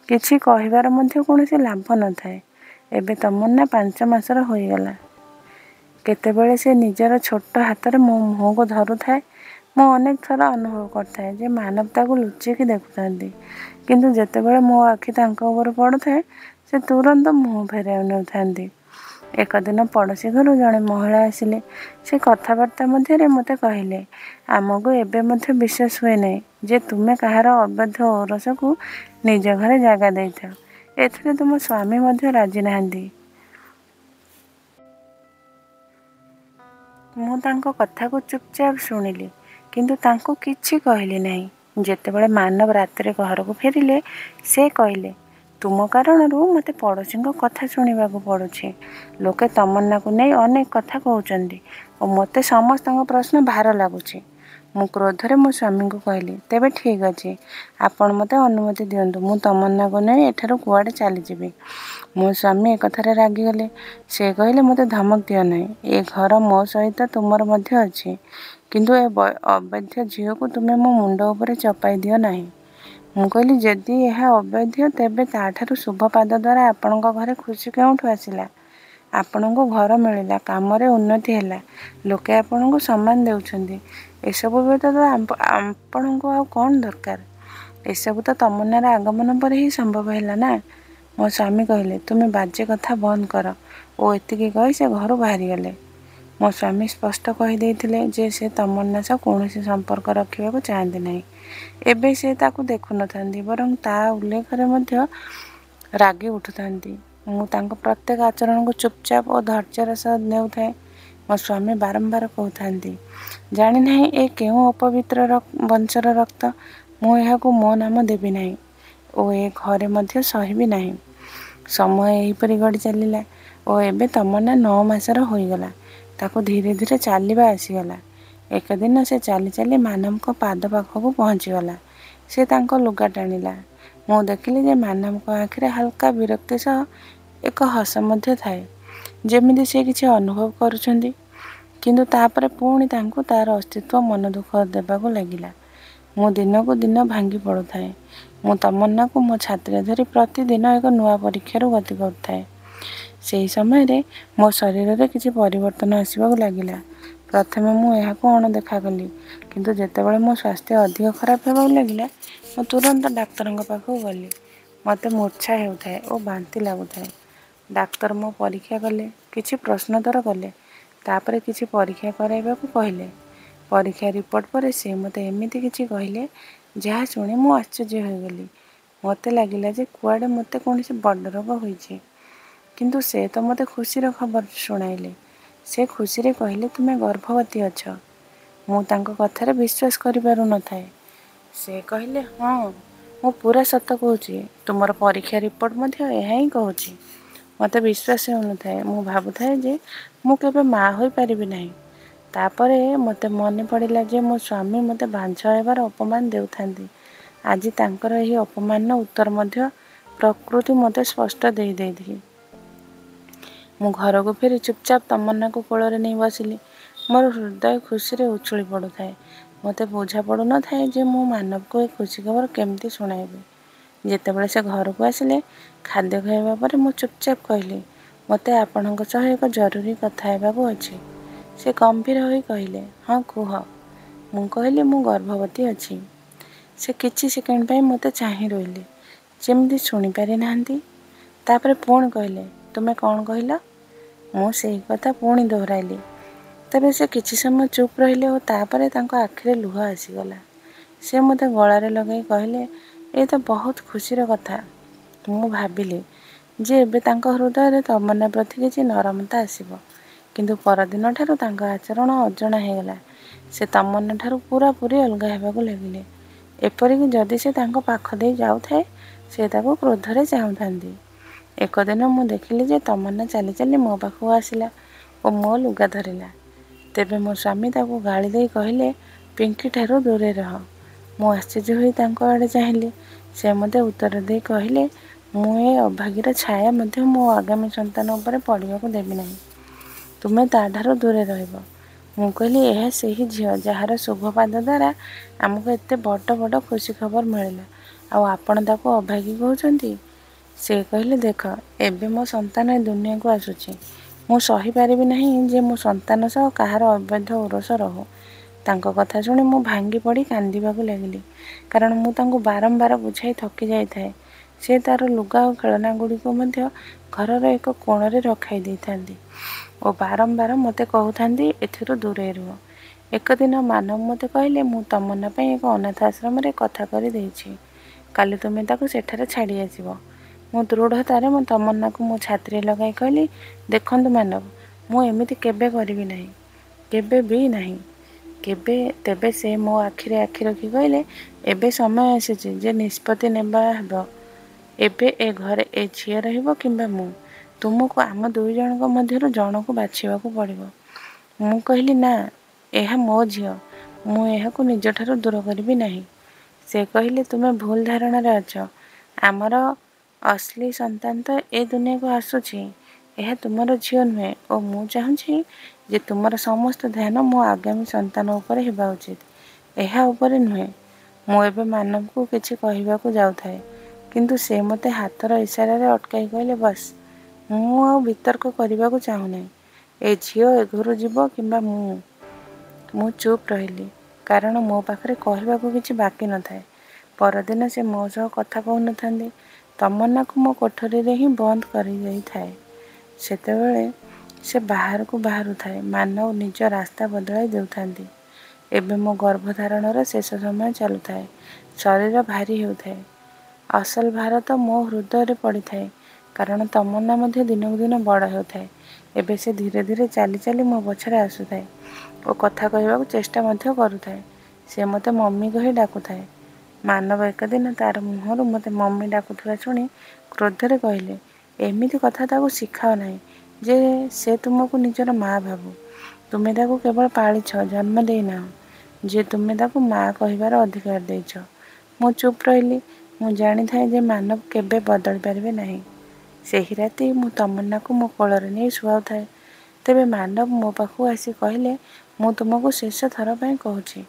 କିଛି କହିବାର ମଧ୍ୟ କୌଣସି ଲାଭ ନଥାଏ। ଏବେ ତମନ୍ନା 5 ମାସର ହୋଇଗଲା। କେତେବେଳେ ସେ ନିଜର ଛୋଟ ହାତରେ ମୋ ମୁହଁକୁ ଧରୁଥାଏ। ମୁଁ ଅନେକ ଥର ଅନୁଭବ କରିଥାଏ ଯେ ମାନବ ତାକୁ ଲୁଚିକି ଦେଖୁଥାନ୍ତି। କିନ୍ତୁ ଯେତେବେଳେ ମୋ ଆଖି ତାଙ୍କ ଉପରେ ପଡ଼ୁଥାଏ, ସେ ତୁରନ୍ତ ମୁହଁ ଫେରାଇ ନେଉଥାନ୍ତି। ଏକଦିନ ପଡ଼ୋଶୀ ଘରୁ ଜଣେ ମହିଳା ଆସିଲେ। ସେ କଥାବାର୍ତ୍ତା ମଧ୍ୟରେ ମୋତେ କହିଲେ, ଆମକୁ ଏବେ ମଧ୍ୟ ବିଶ୍ୱାସ ହୁଏ ନାହିଁ ଯେ ତୁମେ କାହାର ଅବୈଧ ଔରସକୁ ନିଜ ଘରେ ଜାଗା ଦେଇଥାଅ। ଏଥିରେ ତୁମ ସ୍ୱାମୀ ମଧ୍ୟ ରାଜି ନାହାନ୍ତି। ମୁଁ ତାଙ୍କ କଥାକୁ ଚୁପଚାପ ଶୁଣିଲି, କିନ୍ତୁ ତାଙ୍କୁ କିଛି କହିଲି ନାହିଁ। ଯେତେବେଳେ ମାନବ ରାତିରେ ଘରକୁ ଫେରିଲେ, ସେ କହିଲେ, ତୁମ କାରଣରୁ ମୋତେ ପଡ଼ୋଶୀଙ୍କ କଥା ଶୁଣିବାକୁ ପଡ଼ୁଛି। ଲୋକେ ତମନ୍ନାକୁ ନେଇ ଅନେକ କଥା କହୁଛନ୍ତି ଓ ମୋତେ ସମସ୍ତଙ୍କ ପ୍ରଶ୍ନ ଭାର ଲାଗୁଛି। ମୁଁ କ୍ରୋଧରେ ମୋ ସ୍ୱାମୀଙ୍କୁ କହିଲି, ତେବେ ଠିକ୍ ଅଛି, ଆପଣ ମୋତେ ଅନୁମତି ଦିଅନ୍ତୁ, ମୁଁ ତମନ୍ନାକୁ ନେଇ ଏଠାରୁ କୁଆଡ଼େ ଚାଲିଯିବି। ମୋ ସ୍ୱାମୀ ଏକଥାରେ ରାଗିଗଲେ। ସେ କହିଲେ, ମୋତେ ଧମକ ଦିଅ ନାହିଁ। ଏ ଘର ମୋ ସହିତ ତୁମର ମଧ୍ୟ ଅଛି। କିନ୍ତୁ ଏ ଅବୈଧ ଝିଅକୁ ତୁମେ ମୋ ମୁଣ୍ଡ ଉପରେ ଚପାଇ ଦିଅ ନାହିଁ। ମୁଁ କହିଲି, ଯଦି ଏହା ଅବୈଧ, ତେବେ ତା'ଠାରୁ ଶୁଭ ପାଦ ଦ୍ୱାରା ଆପଣଙ୍କ ଘରେ ଖୁସି କେଉଁଠୁ ଆସିଲା? ଆପଣଙ୍କୁ ଘର ମିଳିଲା, କାମରେ ଉନ୍ନତି ହେଲା, ଲୋକେ ଆପଣଙ୍କୁ ସମ୍ମାନ ଦେଉଛନ୍ତି। ଏସବୁ ବ୍ୟତୀତ ଆପଣଙ୍କୁ ଆଉ କ'ଣ ଦରକାର? ଏସବୁ ତ ତମନ୍ନାର ଆଗମନ ପରେ ହିଁ ସମ୍ଭବ ହେଲା ନା? ମୋ ସ୍ୱାମୀ କହିଲେ, ତୁମେ ବାଜେ କଥା ବନ୍ଦ କର ଓ ଏତିକି କହି ସେ ଘରୁ ବାହାରିଗଲେ। ମୋ ସ୍ୱାମୀ ସ୍ପଷ୍ଟ କହିଦେଇଥିଲେ ଯେ ସେ ତମନ୍ନା ସହ କୌଣସି ସମ୍ପର୍କ ରଖିବାକୁ ଚାହାନ୍ତି ନାହିଁ। ଏବେ ସେ ତାକୁ ଦେଖୁନଥାନ୍ତି, ବରଂ ତା ଉଲ୍ଲେଖରେ ମଧ୍ୟ ରାଗି ଉଠୁଥାନ୍ତି। ମୁଁ ତାଙ୍କ ପ୍ରତ୍ୟେକ ଆଚରଣକୁ ଚୁପଚାପ ଓ ଧୈର୍ଯ୍ୟର ସହ ନେଉଥାଏ। ମୋ ସ୍ୱାମୀ ବାରମ୍ବାର କହୁଥାନ୍ତି, ଜାଣିନାହିଁ ଏ କେଉଁ ଅପବିତ୍ର ବଂଶର ରକ୍ତ। ମୁଁ ଏହାକୁ ମୋ ନାମ ଦେବି ନାହିଁ ଓ ଏ ଘରେ ମଧ୍ୟ ସହିବି ନାହିଁ। ସମୟ ଏହିପରି ଗଡ଼ି ଚାଲିଲା ଓ ଏବେ ତମନ୍ନା 9 ମାସର ହୋଇଗଲା। ତାକୁ ଧୀରେ ଧୀରେ ଚାଲିବା ଆସିଗଲା। ଏକଦିନ ସେ ଚାଲି ଚାଲି ମାନବଙ୍କ ପାଦ ପାଖକୁ ପହଞ୍ଚିଗଲା। ସେ ତାଙ୍କ ଲୁଗା ଟାଣିଲା। ମୁଁ ଦେଖିଲି ଯେ ମାନବଙ୍କ ଆଖିରେ ହାଲକା ବିରକ୍ତି ସହ ଏକ ହସ ମଧ୍ୟ ଥାଏ, ଯେମିତି ସେ କିଛି ଅନୁଭବ କରୁଛନ୍ତି। କିନ୍ତୁ ତାପରେ ପୁଣି ତାଙ୍କୁ ତା'ର ଅସ୍ତିତ୍ୱ ମନ ଦୁଃଖ ଦେବାକୁ ଲାଗିଲା। ମୁଁ ଦିନକୁ ଦିନ ଭାଙ୍ଗି ପଡ଼ୁଥାଏ। ମୁଁ ତମନ୍ନାକୁ ମୋ ଛାତିରେ ଧରି ପ୍ରତିଦିନ ଏକ ନୂଆ ପରୀକ୍ଷାରୁ ଗତି କରୁଥାଏ। ସେହି ସମୟରେ ମୋ ଶରୀରରେ କିଛି ପରିବର୍ତ୍ତନ ଆସିବାକୁ ଲାଗିଲା। ପ୍ରଥମେ ମୁଁ ଏହାକୁ ଅଣଦେଖା କଲି, କିନ୍ତୁ ଯେତେବେଳେ ମୋ ସ୍ୱାସ୍ଥ୍ୟ ଅଧିକ ଖରାପ ହେବାକୁ ଲାଗିଲା, ମୁଁ ତୁରନ୍ତ ଡାକ୍ତରଙ୍କ ପାଖକୁ ଗଲି। ମୋତେ ମୂର୍ଚ୍ଛା ହେଉଥାଏ ଓ ବାନ୍ତି ଲାଗୁଥାଏ। ଡାକ୍ତର ମୋ ପରୀକ୍ଷା କଲେ, କିଛି ପ୍ରଶ୍ନୋତ୍ତର କଲେ, ତାପରେ କିଛି ପରୀକ୍ଷା କରାଇବାକୁ କହିଲେ। ପରୀକ୍ଷା ରିପୋର୍ଟ ପରେ ସେ ମୋତେ ଏମିତି କିଛି କହିଲେ ଯାହା ଶୁଣି ମୁଁ ଆଶ୍ଚର୍ଯ୍ୟ ହୋଇଗଲି। ମୋତେ ଲାଗିଲା ଯେ କୁଆଡ଼େ ମୋତେ କୌଣସି ବଡ଼ ରୋଗ ହୋଇଛି। କିନ୍ତୁ ସେ ତ ମୋତେ ଖୁସିର ଖବର ଶୁଣାଇଲେ। ସେ ଖୁସିରେ କହିଲେ, ତୁମେ ଗର୍ଭବତୀ ଅଛ। ମୁଁ ତାଙ୍କ କଥାରେ ବିଶ୍ୱାସ କରିପାରୁନଥାଏ। ସେ କହିଲେ, ହଁ, ମୁଁ ପୁରା ସତ କହୁଛି। ତୁମର ପରୀକ୍ଷା ରିପୋର୍ଟ ମଧ୍ୟ ଏହା ହିଁ କହୁଛି। ମୋତେ ବିଶ୍ୱାସ ହେଉନଥାଏ। ମୁଁ ଭାବୁଥାଏ ଯେ ମୁଁ କେବେ ମା ହୋଇପାରିବି ନାହିଁ। ତାପରେ ମୋତେ ମନେ ପଡ଼ିଲା ଯେ ମୋ ସ୍ୱାମୀ ମୋତେ ବାଞ୍ଝ ହେବାର ଅପମାନ ଦେଉଥାନ୍ତି। ଆଜି ତାଙ୍କର ଏହି ଅପମାନର ଉତ୍ତର ମଧ୍ୟ ପ୍ରକୃତି ମୋତେ ସ୍ପଷ୍ଟ ଦେଇ ଦେଇଥିଲେ। ମୁଁ ଘରକୁ ଫେରି ଚୁପଚାପ ତମନ୍ନାକୁ କୋଳରେ ନେଇ ବସିଲି। ମୋର ହୃଦୟ ଖୁସିରେ ଉଛୁଳି ପଡ଼ୁଥାଏ। ମୋତେ ବୁଝା ପଡ଼ୁନଥାଏ ଯେ ମୁଁ ମାନବକୁ ଏ ଖୁସି ଖବର କେମିତି ଶୁଣାଇବି। ଯେତେବେଳେ ସେ ଘରକୁ ଆସିଲେ, ଖାଦ୍ୟ ଖାଇବା ପରେ ମୁଁ ଚୁପଚାପ କହିଲି, ମୋତେ ଆପଣଙ୍କ ସହ ଏକ ଜରୁରୀ କଥା ହେବାକୁ ଅଛି। ସେ ଗମ୍ଭୀର ହୋଇ କହିଲେ, ହଁ କୁହ। ମୁଁ କହିଲି, ମୁଁ ଗର୍ଭବତୀ ଅଛି। ସେ କିଛି ସେକେଣ୍ଡ ପାଇଁ ମୋତେ ଚାହିଁ ରହିଲେ, ଯେମିତି ଶୁଣିପାରି ନାହାନ୍ତି। ତାପରେ ପୁଣି କହିଲେ, ତୁମେ କ'ଣ କହିଲ? ମୁଁ ସେହି କଥା ପୁଣି ଦୋହରାଇଲି। ତେବେ ସେ କିଛି ସମୟ ଚୁପ୍ ରହିଲେ ଓ ତାପରେ ତାଙ୍କ ଆଖିରେ ଲୁହ ଆସିଗଲା। ସେ ମୋତେ ଗଳାରେ ଲଗାଇ କହିଲେ, ଏ ତ ବହୁତ ଖୁସିର କଥା। ମୁଁ ଭାବିଲି ଯେ ଏବେ ତାଙ୍କ ହୃଦୟରେ ତମନ୍ନା ପ୍ରତି କିଛି ନରମତା ଆସିବ। କିନ୍ତୁ ପରଦିନଠାରୁ ତାଙ୍କ ଆଚରଣ ଅଜଣା ହୋଇଗଲା। ସେ ତମନ୍ନା ଠାରୁ ପୂରାପୂରି ଅଲଗା ହେବାକୁ ଲାଗିଲେ। ଏପରିକି ଯଦି ସେ ତାଙ୍କ ପାଖ ଦେଇ ଯାଉଥାଏ, ସେ ତାକୁ କ୍ରୋଧରେ ଚାହୁଁଥାନ୍ତି। ଏକଦିନ ମୁଁ ଦେଖିଲି ଯେ ତମନ୍ନା ଚାଲି ଚାଲି ମୋ ପାଖକୁ ଆସିଲା ଓ ମୋ ଲୁଗା ଧରିଲା। ତେବେ ମୋ ସ୍ୱାମୀ ତାକୁ ଗାଳି ଦେଇ କହିଲେ, ପିଙ୍କିଠାରୁ ଦୂରେଇ ରହ। ମୁଁ ଆଶ୍ଚର୍ଯ୍ୟ ହୋଇ ତାଙ୍କ ଆଡ଼େ ଚାହିଁଲି। ସେ ମୋତେ ଉତ୍ତର ଦେଇ କହିଲେ, ମୁଁ ଏ ଅଭାଗୀର ଛାୟା ମଧ୍ୟ ମୋ ଆଗାମୀ ସନ୍ତାନ ଉପରେ ପଡ଼ିବାକୁ ଦେବି ନାହିଁ। ତୁମେ ତା'ଠାରୁ ଦୂରେ ରହିବ। ମୁଁ କହିଲି, ଏହା ସେହି ଝିଅ ଯାହାର ଶୁଭ ପାଦ ଦ୍ୱାରା ଆମକୁ ଏତେ ବଡ଼ ବଡ଼ ଖୁସି ଖବର ମିଳିଲା, ଆଉ ଆପଣ ତାକୁ ଅଭାଗୀ କହୁଛନ୍ତି? ସେ କହିଲେ, ଦେଖ, ଏବେ ମୋ ସନ୍ତାନ ଏ ଦୁନିଆକୁ ଆସୁଛି। ମୁଁ ସହିପାରିବି ନାହିଁ ଯେ ମୋ ସନ୍ତାନ ସହ କାହାର ଅବୈଧ ଔରସ ରହୁ। ତାଙ୍କ କଥା ଶୁଣି ମୁଁ ଭାଙ୍ଗି ପଡ଼ି କାନ୍ଦିବାକୁ ଲାଗିଲି, କାରଣ ମୁଁ ତାଙ୍କୁ ବାରମ୍ବାର ବୁଝାଇ ଥକି ଯାଇଥାଏ। ସେ ତା'ର ଲୁଗା ଓ ଖେଳନାଗୁଡ଼ିକୁ ମଧ୍ୟ ଘରର ଏକ କୋଣରେ ରଖାଇ ଦେଇଥାନ୍ତି ଓ ବାରମ୍ବାର ମୋତେ କହୁଥାନ୍ତି, ଏଥିରୁ ଦୂରେଇ ରୁହ। ଏକଦିନ ମାନବ ମୋତେ କହିଲେ, ମୁଁ ତମନ୍ନା ପାଇଁ ଏକ ଅନାଥ ଆଶ୍ରମରେ କଥା କରି ଦେଇଛି। କାଲି ତୁମେ ତାକୁ ସେଠାରେ ଛାଡ଼ି ଆସିବ। ମୁଁ ଦୃଢ଼ତାରେ ମୋ ତମନ୍ନାକୁ ମୋ ଛାତିରେ ଲଗାଇ କହିଲି, ଦେଖନ୍ତୁ ମାନବ, ମୁଁ ଏମିତି କେବେ କରିବି ନାହିଁ, କେବେ ବି ନାହିଁ, କେବେ। ତେବେ ସେ ମୋ ଆଖିରେ ଆଖି ରଖି କହିଲେ, ଏବେ ସମୟ ଆସିଛି ଯେ ନିଷ୍ପତ୍ତି ନେବା ହେବ। ଏବେ ଏ ଘରେ ଏ ଝିଅ ରହିବ କିମ୍ବା ମୁଁ। ତୁମକୁ ଆମ ଦୁଇ ଜଣଙ୍କ ମଧ୍ୟରୁ ଜଣକୁ ବାଛିବାକୁ ପଡ଼ିବ। ମୁଁ କହିଲି, ନା, ଏହା ମୋ ଝିଅ। ମୁଁ ଏହାକୁ ନିଜଠାରୁ ଦୂର କରିବି ନାହିଁ। ସେ କହିଲେ, ତୁମେ ଭୁଲ ଧାରଣାରେ ଅଛ। ଆମର ଅସଲି ସନ୍ତାନ ତ ଏ ଦୁନିଆକୁ ଆସୁଛି। ଏହା ତୁମର ଝିଅ ନୁହେଁ ଓ ମୁଁ ଚାହୁଁଛି ଯେ ତୁମର ସମସ୍ତ ଧ୍ୟାନ ମୋ ଆଗାମୀ ସନ୍ତାନ ଉପରେ ହେବା ଉଚିତ, ଏହା ଉପରେ ନୁହେଁ। ମୁଁ ଏବେ ମାନବକୁ କିଛି କହିବାକୁ ଯାଉଥାଏ, କିନ୍ତୁ ସେ ମୋତେ ହାତର ଇସାରାରେ ଅଟକାଇ କହିଲେ, ବସ୍, ମୁଁ ଆଉ ବିତର୍କ କରିବାକୁ ଚାହୁଁନାହିଁ। ଏ ଝିଅ ଏ ଘରୁ ଯିବ କିମ୍ବା ମୁଁ। ମୁଁ ଚୁପ୍ ରହିଲି, କାରଣ ମୋ ପାଖରେ କହିବାକୁ କିଛି ବାକି ନଥାଏ। ପରଦିନ ସେ ମୋ ସହ କଥା କହୁନଥାନ୍ତି। ତମନ୍ନାକୁ ମୋ କୋଠରୀରେ ହିଁ ବନ୍ଦ କରିଦେଇଥାଏ। ସେତେବେଳେ ସେ ବାହାରକୁ ବାହାରୁଥାଏ, ମାନବ ନିଜ ରାସ୍ତା ବଦଳାଇ ଦେଉଥାନ୍ତି। ଏବେ ମୋ ଗର୍ଭଧାରଣର ଶେଷ ସମୟ ଚାଲୁଥାଏ। ଶରୀର ଭାରି ହେଉଥାଏ। ଅସଲ ଭାର ତ ମୋ ହୃଦୟରେ ପଡ଼ିଥାଏ, କାରଣ ତମନ୍ନା ମଧ୍ୟ ଦିନକୁ ଦିନ ବଡ଼ ହେଉଥାଏ। ଏବେ ସେ ଧୀରେ ଧୀରେ ଚାଲି ଚାଲି ମୋ ପଛରେ ଆସୁଥାଏ ଓ କଥା କହିବାକୁ ଚେଷ୍ଟା ମଧ୍ୟ କରୁଥାଏ। ସେ ମୋତେ ମମି କହି ଡାକୁଥାଏ। ମାନବ ଏକଦିନ ତା'ର ମୁହଁରୁ ମୋତେ ମମି ଡାକୁଥିବା ଶୁଣି କ୍ରୋଧରେ କହିଲେ, ଏମିତି କଥା ତାକୁ ଶିଖାଅ ନାହିଁ ଯେ ସେ ତୁମକୁ ନିଜର ମା ଭାବୁ। ତୁମେ ତାକୁ କେବଳ ପାଳିଛ, ଜନ୍ମ ଦେଇନାହଁ ଯେ ତୁମେ ତାକୁ ମା କହିବାର ଅଧିକାର ଦେଇଛ। ମୁଁ ଚୁପ୍ ରହିଲି। ମୁଁ ଜାଣିଥାଏ ଯେ ମାନବ କେବେ ବଦଳି ପାରିବେ ନାହିଁ। ସେହି ରାତି ମୁଁ ତମନ୍ନାକୁ ମୋ କୋଳରେ ନେଇ ଶୁଆଉଥାଏ। ତେବେ ମାନବ ମୋ ପାଖକୁ ଆସି କହିଲେ, ମୁଁ ତୁମକୁ ଶେଷ ଥର ପାଇଁ କହୁଛି,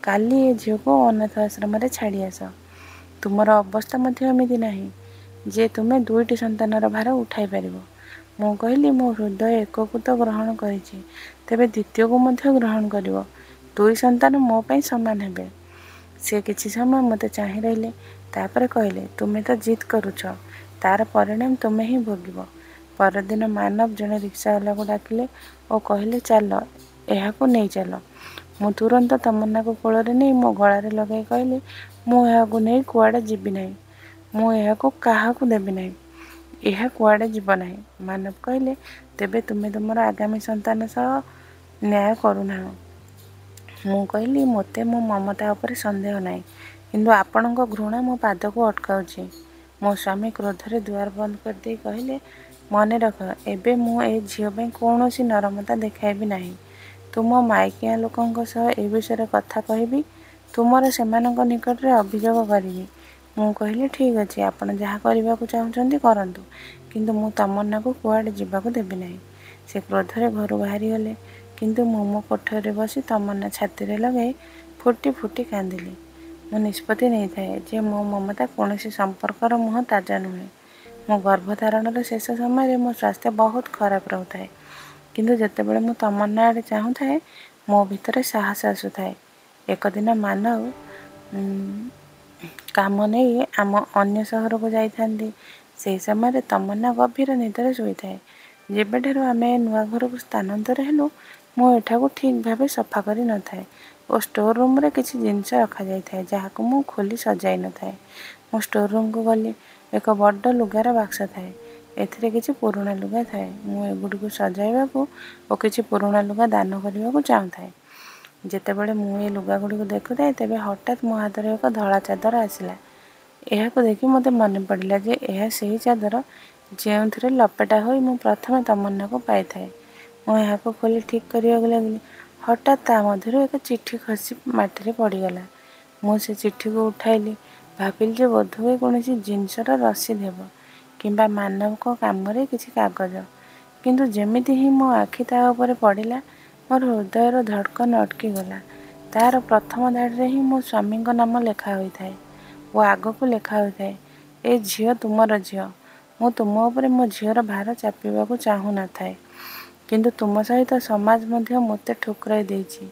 କାଲି ଏ ଝିଅକୁ ଅନାଥ ଆଶ୍ରମରେ ଛାଡ଼ି ଆସ। ତୁମର ଅବସ୍ଥା ମଧ୍ୟ ଏମିତି ନାହିଁ ଯେ ତୁମେ ଦୁଇଟି ସନ୍ତାନର ଭାର ଉଠାଇ ପାରିବ। ମୁଁ କହିଲି, ମୋ ହୃଦୟ ଏକକୁ ତ ଗ୍ରହଣ କରିଛି, ତେବେ ଦ୍ୱିତୀୟକୁ ମଧ୍ୟ ଗ୍ରହଣ କରିବ। ଦୁଇ ସନ୍ତାନ ମୋ ପାଇଁ ସମାନ ହେବେ। ସେ କିଛି ସମୟ ମୋତେ ଚାହିଁ ରହିଲେ। ତାପରେ କହିଲେ, ତୁମେ ତ ଜିଦ୍ କରୁଛ, ତା'ର ପରିଣାମ ତୁମେ ହିଁ ଭୋଗିବ। ପରଦିନ ମାନବ ଜଣେ ରିକ୍ସାବାଲାକୁ ଡାକିଲେ ଓ କହିଲେ, ଚାଲ, ଏହାକୁ ନେଇ ଚାଲ। ମୁଁ ତୁରନ୍ତ ତମନ୍ନାକୁ କୋଳରେ ନେଇ ମୋ ଗଳାରେ ଲଗାଇ କହିଲି, ମୁଁ ଏହାକୁ ନେଇ କୁଆଡ଼େ ଯିବି ନାହିଁ। ମୁଁ ଏହାକୁ କାହାକୁ ଦେବି ନାହିଁ। ଏହା କୁଆଡ଼େ ଯିବ ନାହିଁ। ମାନବ କହିଲେ, ତେବେ ତୁମେ ତୁମର ଆଗାମୀ ସନ୍ତାନ ସହ ନ୍ୟାୟ କରୁନାହଁ। ମୁଁ କହିଲି, ମୋତେ ମୋ ମମତା ଉପରେ ସନ୍ଦେହ ନାହିଁ, କିନ୍ତୁ ଆପଣଙ୍କ ଘୃଣା ମୋ ପାଦକୁ ଅଟକାଉଛି। ମୋ ସ୍ୱାମୀ କ୍ରୋଧରେ ଦୁଆର ବନ୍ଦ କରିଦେଇ କହିଲେ, ମନେ ରଖ, ଏବେ ମୁଁ ଏ ଝିଅ ପାଇଁ କୌଣସି ନରମତା ଦେଖାଇବି ନାହିଁ। ତୁମ ମାଇକିଆ ଲୋକଙ୍କ ସହ ଏ ବିଷୟରେ କଥା କହିବି। ତୁମର ସେମାନଙ୍କ ନିକଟରେ ଅଭିଯୋଗ କରିବି। ମୁଁ କହିଲି, ଠିକ୍ ଅଛି, ଆପଣ ଯାହା କରିବାକୁ ଚାହୁଁଛନ୍ତି କରନ୍ତୁ, କିନ୍ତୁ ମୁଁ ତମନ୍ନାକୁ କୁଆଡ଼େ ଯିବାକୁ ଦେବି ନାହିଁ। ସେ କ୍ରୋଧରେ ଘରୁ ବାହାରିଗଲେ, କିନ୍ତୁ ମୁଁ ମୋ କୋଠରୀରେ ବସି ତମନ୍ନା ଛାତିରେ ଲଗାଇ ଫୁଟି ଫୁଟି କାନ୍ଦିଲି। ମୁଁ ନିଷ୍ପତ୍ତି ନେଇଥାଏ ଯେ ମୋ ମମତା କୌଣସି ସମ୍ପର୍କର ମୁହଁ ତାଜା ନୁହେଁ। ମୋ ଗର୍ଭଧାରଣର ଶେଷ ସମୟରେ ମୋ ସ୍ୱାସ୍ଥ୍ୟ ବହୁତ ଖରାପ ରହୁଥାଏ, କିନ୍ତୁ ଯେତେବେଳେ ମୁଁ ତମନ୍ନା ଆଡ଼େ ଚାହୁଁଥାଏ, ମୋ ଭିତରେ ସାହସ ଆସୁଥାଏ। ଏକଦିନ ମାନବ କାମ ନେଇ ଆମ ଅନ୍ୟ ସହରକୁ ଯାଇଥାନ୍ତି। ସେହି ସମୟରେ ତମନ୍ନା ଗଭୀର ନିଦରେ ଶୋଇଥାଏ। ଯେବେଠାରୁ ଆମେ ନୂଆ ଘରକୁ ସ୍ଥାନାନ୍ତର ହେଲୁ, ମୁଁ ଏଠାକୁ ଠିକ୍ ଭାବେ ସଫା କରି ନଥାଏ ଓ ଷ୍ଟୋର ରୁମ୍ରେ କିଛି ଜିନିଷ ରଖାଯାଇଥାଏ, ଯାହାକୁ ମୁଁ ଖୋଲି ସଜାଇ ନଥାଏ। ମୁଁ ଷ୍ଟୋର ରୁମ୍କୁ ଗଲି। ଏକ ବଡ଼ ଲୁଗାର ବାକ୍ସ ଥାଏ। ଏଥିରେ କିଛି ପୁରୁଣା ଲୁଗା ଥାଏ। ମୁଁ ଏଗୁଡ଼ିକୁ ସଜାଇବାକୁ ଓ କିଛି ପୁରୁଣା ଲୁଗା ଦାନ କରିବାକୁ ଚାହୁଁଥାଏ। ଯେତେବେଳେ ମୁଁ ଏ ଲୁଗାଗୁଡ଼ିକୁ ଦେଖୁଥାଏ, ତେବେ ହଠାତ୍ ମୋ ହାତରେ ଏକ ଧଳା ଚାଦର ଆସିଲା। ଏହାକୁ ଦେଖି ମୋତେ ମନେ ପଡ଼ିଲା ଯେ ଏହା ସେହି ଚାଦର ଯେଉଁଥିରେ ଲପେଟା ହୋଇ ମୁଁ ପ୍ରଥମେ ତମନ୍ନାକୁ ପାଇଥାଏ। ମୁଁ ଏହାକୁ ଖୋଲି ଠିକ୍ କରିବାକୁ ଲାଗିଲି। ହଠାତ୍ ତା ମଧ୍ୟରୁ ଏକ ଚିଠି ଖସି ମାଟିରେ ପଡ଼ିଗଲା। ମୁଁ ସେ ଚିଠିକୁ ଉଠାଇଲି। ଭାବିଲି ଯେ ବୋଧହୁଏ କୌଣସି ଜିନିଷର ରସିଦ ହେବ କିମ୍ବା ମାନବଙ୍କ କାମରେ କିଛି କାଗଜ। କିନ୍ତୁ ଯେମିତି ହିଁ ମୋ ଆଖି ତା ଉପରେ ପଡ଼ିଲା, ମୋର ହୃଦୟର ଧଡ଼କନ ଅଟକିଗଲା। ତାର ପ୍ରଥମ ଧାଡ଼ିରେ ହିଁ ମୋ ସ୍ୱାମୀଙ୍କ ନାମ ଲେଖା ହୋଇଥାଏ ଓ ଆଗକୁ ଲେଖା ହୋଇଥାଏ, ଏ ଝିଅ ତୁମର ଝିଅ। ମୁଁ ତୁମ ଉପରେ ମୋ ଝିଅର ଭାର ଚାପିବାକୁ ଚାହୁଁ ନଥାଏ। କିନ୍ତୁ ତୁମ ସହିତ ସମାଜ ମଧ୍ୟ ମୋତେ ଠୁକରାଇ ଦେଇଛି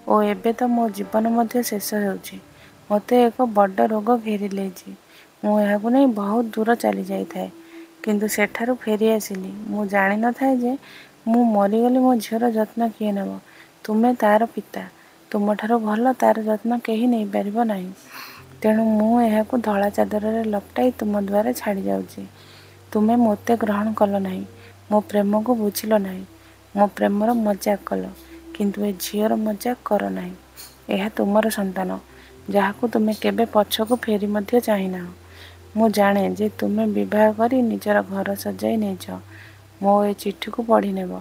ଓ ଏବେ ତ ମୋ ଜୀବନ ମଧ୍ୟ ଶେଷ ହେଉଛି। ମୋତେ ଏକ ବଡ଼ ରୋଗ ଘେରି ନେଇଛି। ମୁଁ ଏହାକୁ ନେଇ ବହୁତ ଦୂର ଚାଲିଯାଇଥାଏ। କିନ୍ତୁ ସେଠାରୁ ଫେରିଆସିଲି। ମୁଁ ଜାଣି ନଥାଏ ଯେ ମୁଁ ମରିଗଲେ ମୋ ଝିଅର ଯତ୍ନ କିଏ ନେବ। ତୁମେ ତାର ପିତା। ତୁମଠାରୁ ଭଲ ତାର ଯତ୍ନ କେହି ନେଇପାରିବ ନାହିଁ। ତେଣୁ ମୁଁ ଏହାକୁ ଧଳା ଚାଦରରେ ଲପଟାଇ ତୁମ ଦୁଆରେ ଛାଡ଼ିଯାଉଛି। ତୁମେ ମୋତେ ଗ୍ରହଣ କଲ ନାହିଁ। ମୋ ପ୍ରେମକୁ ବୁଝିଲ ନାହିଁ। ମୋ ପ୍ରେମର ମଜାକ କଲ। କିନ୍ତୁ ଏ ଝିଅର ମଜାକ କର ନାହିଁ। ଏହା ତୁମର ସନ୍ତାନ, ଯାହାକୁ ତୁମେ କେବେ ପଛକୁ ଫେରି ମଧ୍ୟ ଚାହିଁନାହଁ। ମୁଁ ଜାଣେ ଯେ ତୁମେ ବିବାହ କରି ନିଜର ଘର ସଜାଇ ନେଇଛ। ମୋ ଏ ଚିଠିକୁ ପଢ଼ିନେବ।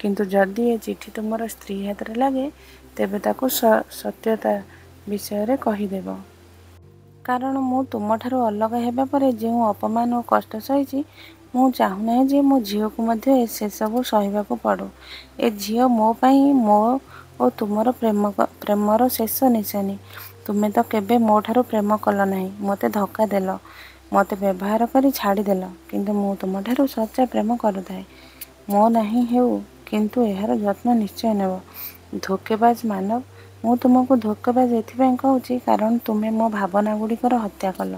କିନ୍ତୁ ଯଦି ଏ ଚିଠି ତୁମର ସ୍ତ୍ରୀ ହାତରେ ଲାଗେ, ତେବେ ତାକୁ ସତ୍ୟତା ବିଷୟରେ କହିଦେବ। କାରଣ ମୁଁ ତୁମଠାରୁ ଅଲଗା ହେବା ପରେ ଯେଉଁ ଅପମାନ ଓ କଷ୍ଟ ସହିଛି, ମୁଁ ଚାହୁଁନାହିଁ ଯେ ମୋ ଝିଅକୁ ମଧ୍ୟ ସେସବୁ ସହିବାକୁ ପଡ଼ୁ। ଏ ଝିଅ ମୋ ପାଇଁ ମୋ ଓ ତୁମର ପ୍ରେମର ଶେଷ ନିଶାନୀ। ତୁମେ ତ କେବେ ମୋଠାରୁ ପ୍ରେମ କଲ ନାହିଁ। ମୋତେ ଧୋକା ଦେଲ। ମୋତେ ବ୍ୟବହାର କରି ଛାଡ଼ିଦେଲ। କିନ୍ତୁ ମୁଁ ତୁମଠାରୁ ସଚ୍ଚା ପ୍ରେମ କରୁଥାଏ। ମୋ ନାହିଁ ହେଉ, କିନ୍ତୁ ଏହାର ଯତ୍ନ ନିଶ୍ଚୟ ନେବ। ଧୋକେବାଜ ମାନବ, ମୁଁ ତୁମକୁ ଧୋକେବାଜ ଏଥିପାଇଁ କହୁଛି, କାରଣ ତୁମେ ମୋ ଭାବନାଗୁଡ଼ିକର ହତ୍ୟା କଲ।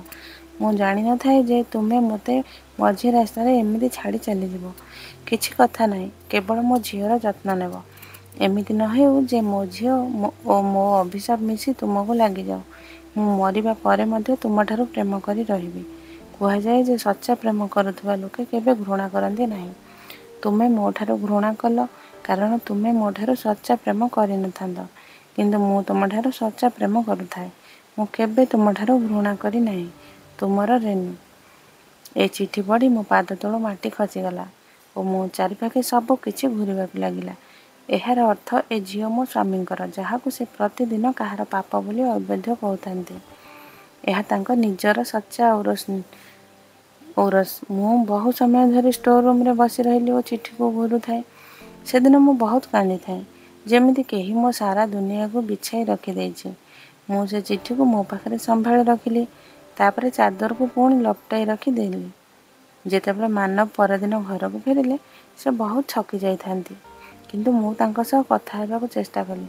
ମୁଁ ଜାଣି ନଥାଏ ଯେ ତୁମେ ମୋତେ ମଝି ରାସ୍ତାରେ ଏମିତି ଛାଡ଼ି ଚାଲିଯିବ। କିଛି କଥା ନାହିଁ, କେବଳ ମୋ ଝିଅର ଯତ୍ନ ନେବ। ଏମିତି ନ ହେଉ ଯେ ମୋ ଝିଅ ଓ ମୋ ଅଭିଶାପ ମିଶି ତୁମକୁ ଲାଗିଯାଉ। ମୁଁ ମରିବା ପରେ ମଧ୍ୟ ତୁମଠାରୁ ପ୍ରେମ କରି ରହିବି। କୁହାଯାଏ ଯେ ସଚ୍ଚା ପ୍ରେମ କରୁଥିବା ଲୋକେ କେବେ ଘୃଣା କରନ୍ତି ନାହିଁ। ତୁମେ ମୋଠାରୁ ଘୃଣା କଲ, କାରଣ ତୁମେ ମୋଠାରୁ ସଚ୍ଚା ପ୍ରେମ କରିନଥାନ୍ତ। କିନ୍ତୁ ମୁଁ ତୁମଠାରୁ ସଚ୍ଚା ପ୍ରେମ କରୁଥାଏ। ମୁଁ କେବେ ତୁମଠାରୁ ଘୃଣା କରି ନାହିଁ। ତୁମର ରେନୁ। ଏ ଚିଠି ପଢ଼ି ମୋ ପାଦ ତଳୁ ମାଟି ଖସିଗଲା ଓ ମୋ ଚାରିପାଖେ ସବୁ କିଛି ଘୂରିବାକୁ ଲାଗିଲା। ଏହାର ଅର୍ଥ ଏ ଝିଅ ମୋ ସ୍ୱାମୀଙ୍କର, ଯାହାକୁ ସେ ପ୍ରତିଦିନ କାହାର ପାପ ବୋଲି ଅବୈଧ କହୁଥାନ୍ତି। ଏହା ତାଙ୍କ ନିଜର ସଚ୍ଚା ଔରସ। ମୁଁ ବହୁ ସମୟ ଧରି ଷ୍ଟୋର ରୁମରେ ବସି ରହିଲି ଓ ଚିଠିକୁ ଘୂରୁଥାଏ। ସେଦିନ ମୁଁ ବହୁତ କାନ୍ଦିଥାଏ, ଯେମିତି କେହି ମୋ ସାରା ଦୁନିଆକୁ ବିଛାଇ ରଖିଦେଇଛି। ମୁଁ ସେ ଚିଠିକୁ ମୋ ପାଖରେ ସମ୍ଭାଳି ରଖିଲି। ତାପରେ ଚାଦରକୁ ପୁଣି ଲପଟାଇ ରଖି ଦେଲି। ଯେତେବେଳେ ମାନବ ପରଦିନ ଘରକୁ ଫେରିଲେ, ସେ ବହୁତ ଥକି ଯାଇଥାନ୍ତି। କିନ୍ତୁ ମୁଁ ତାଙ୍କ ସହ କଥା ହେବାକୁ ଚେଷ୍ଟା କଲି।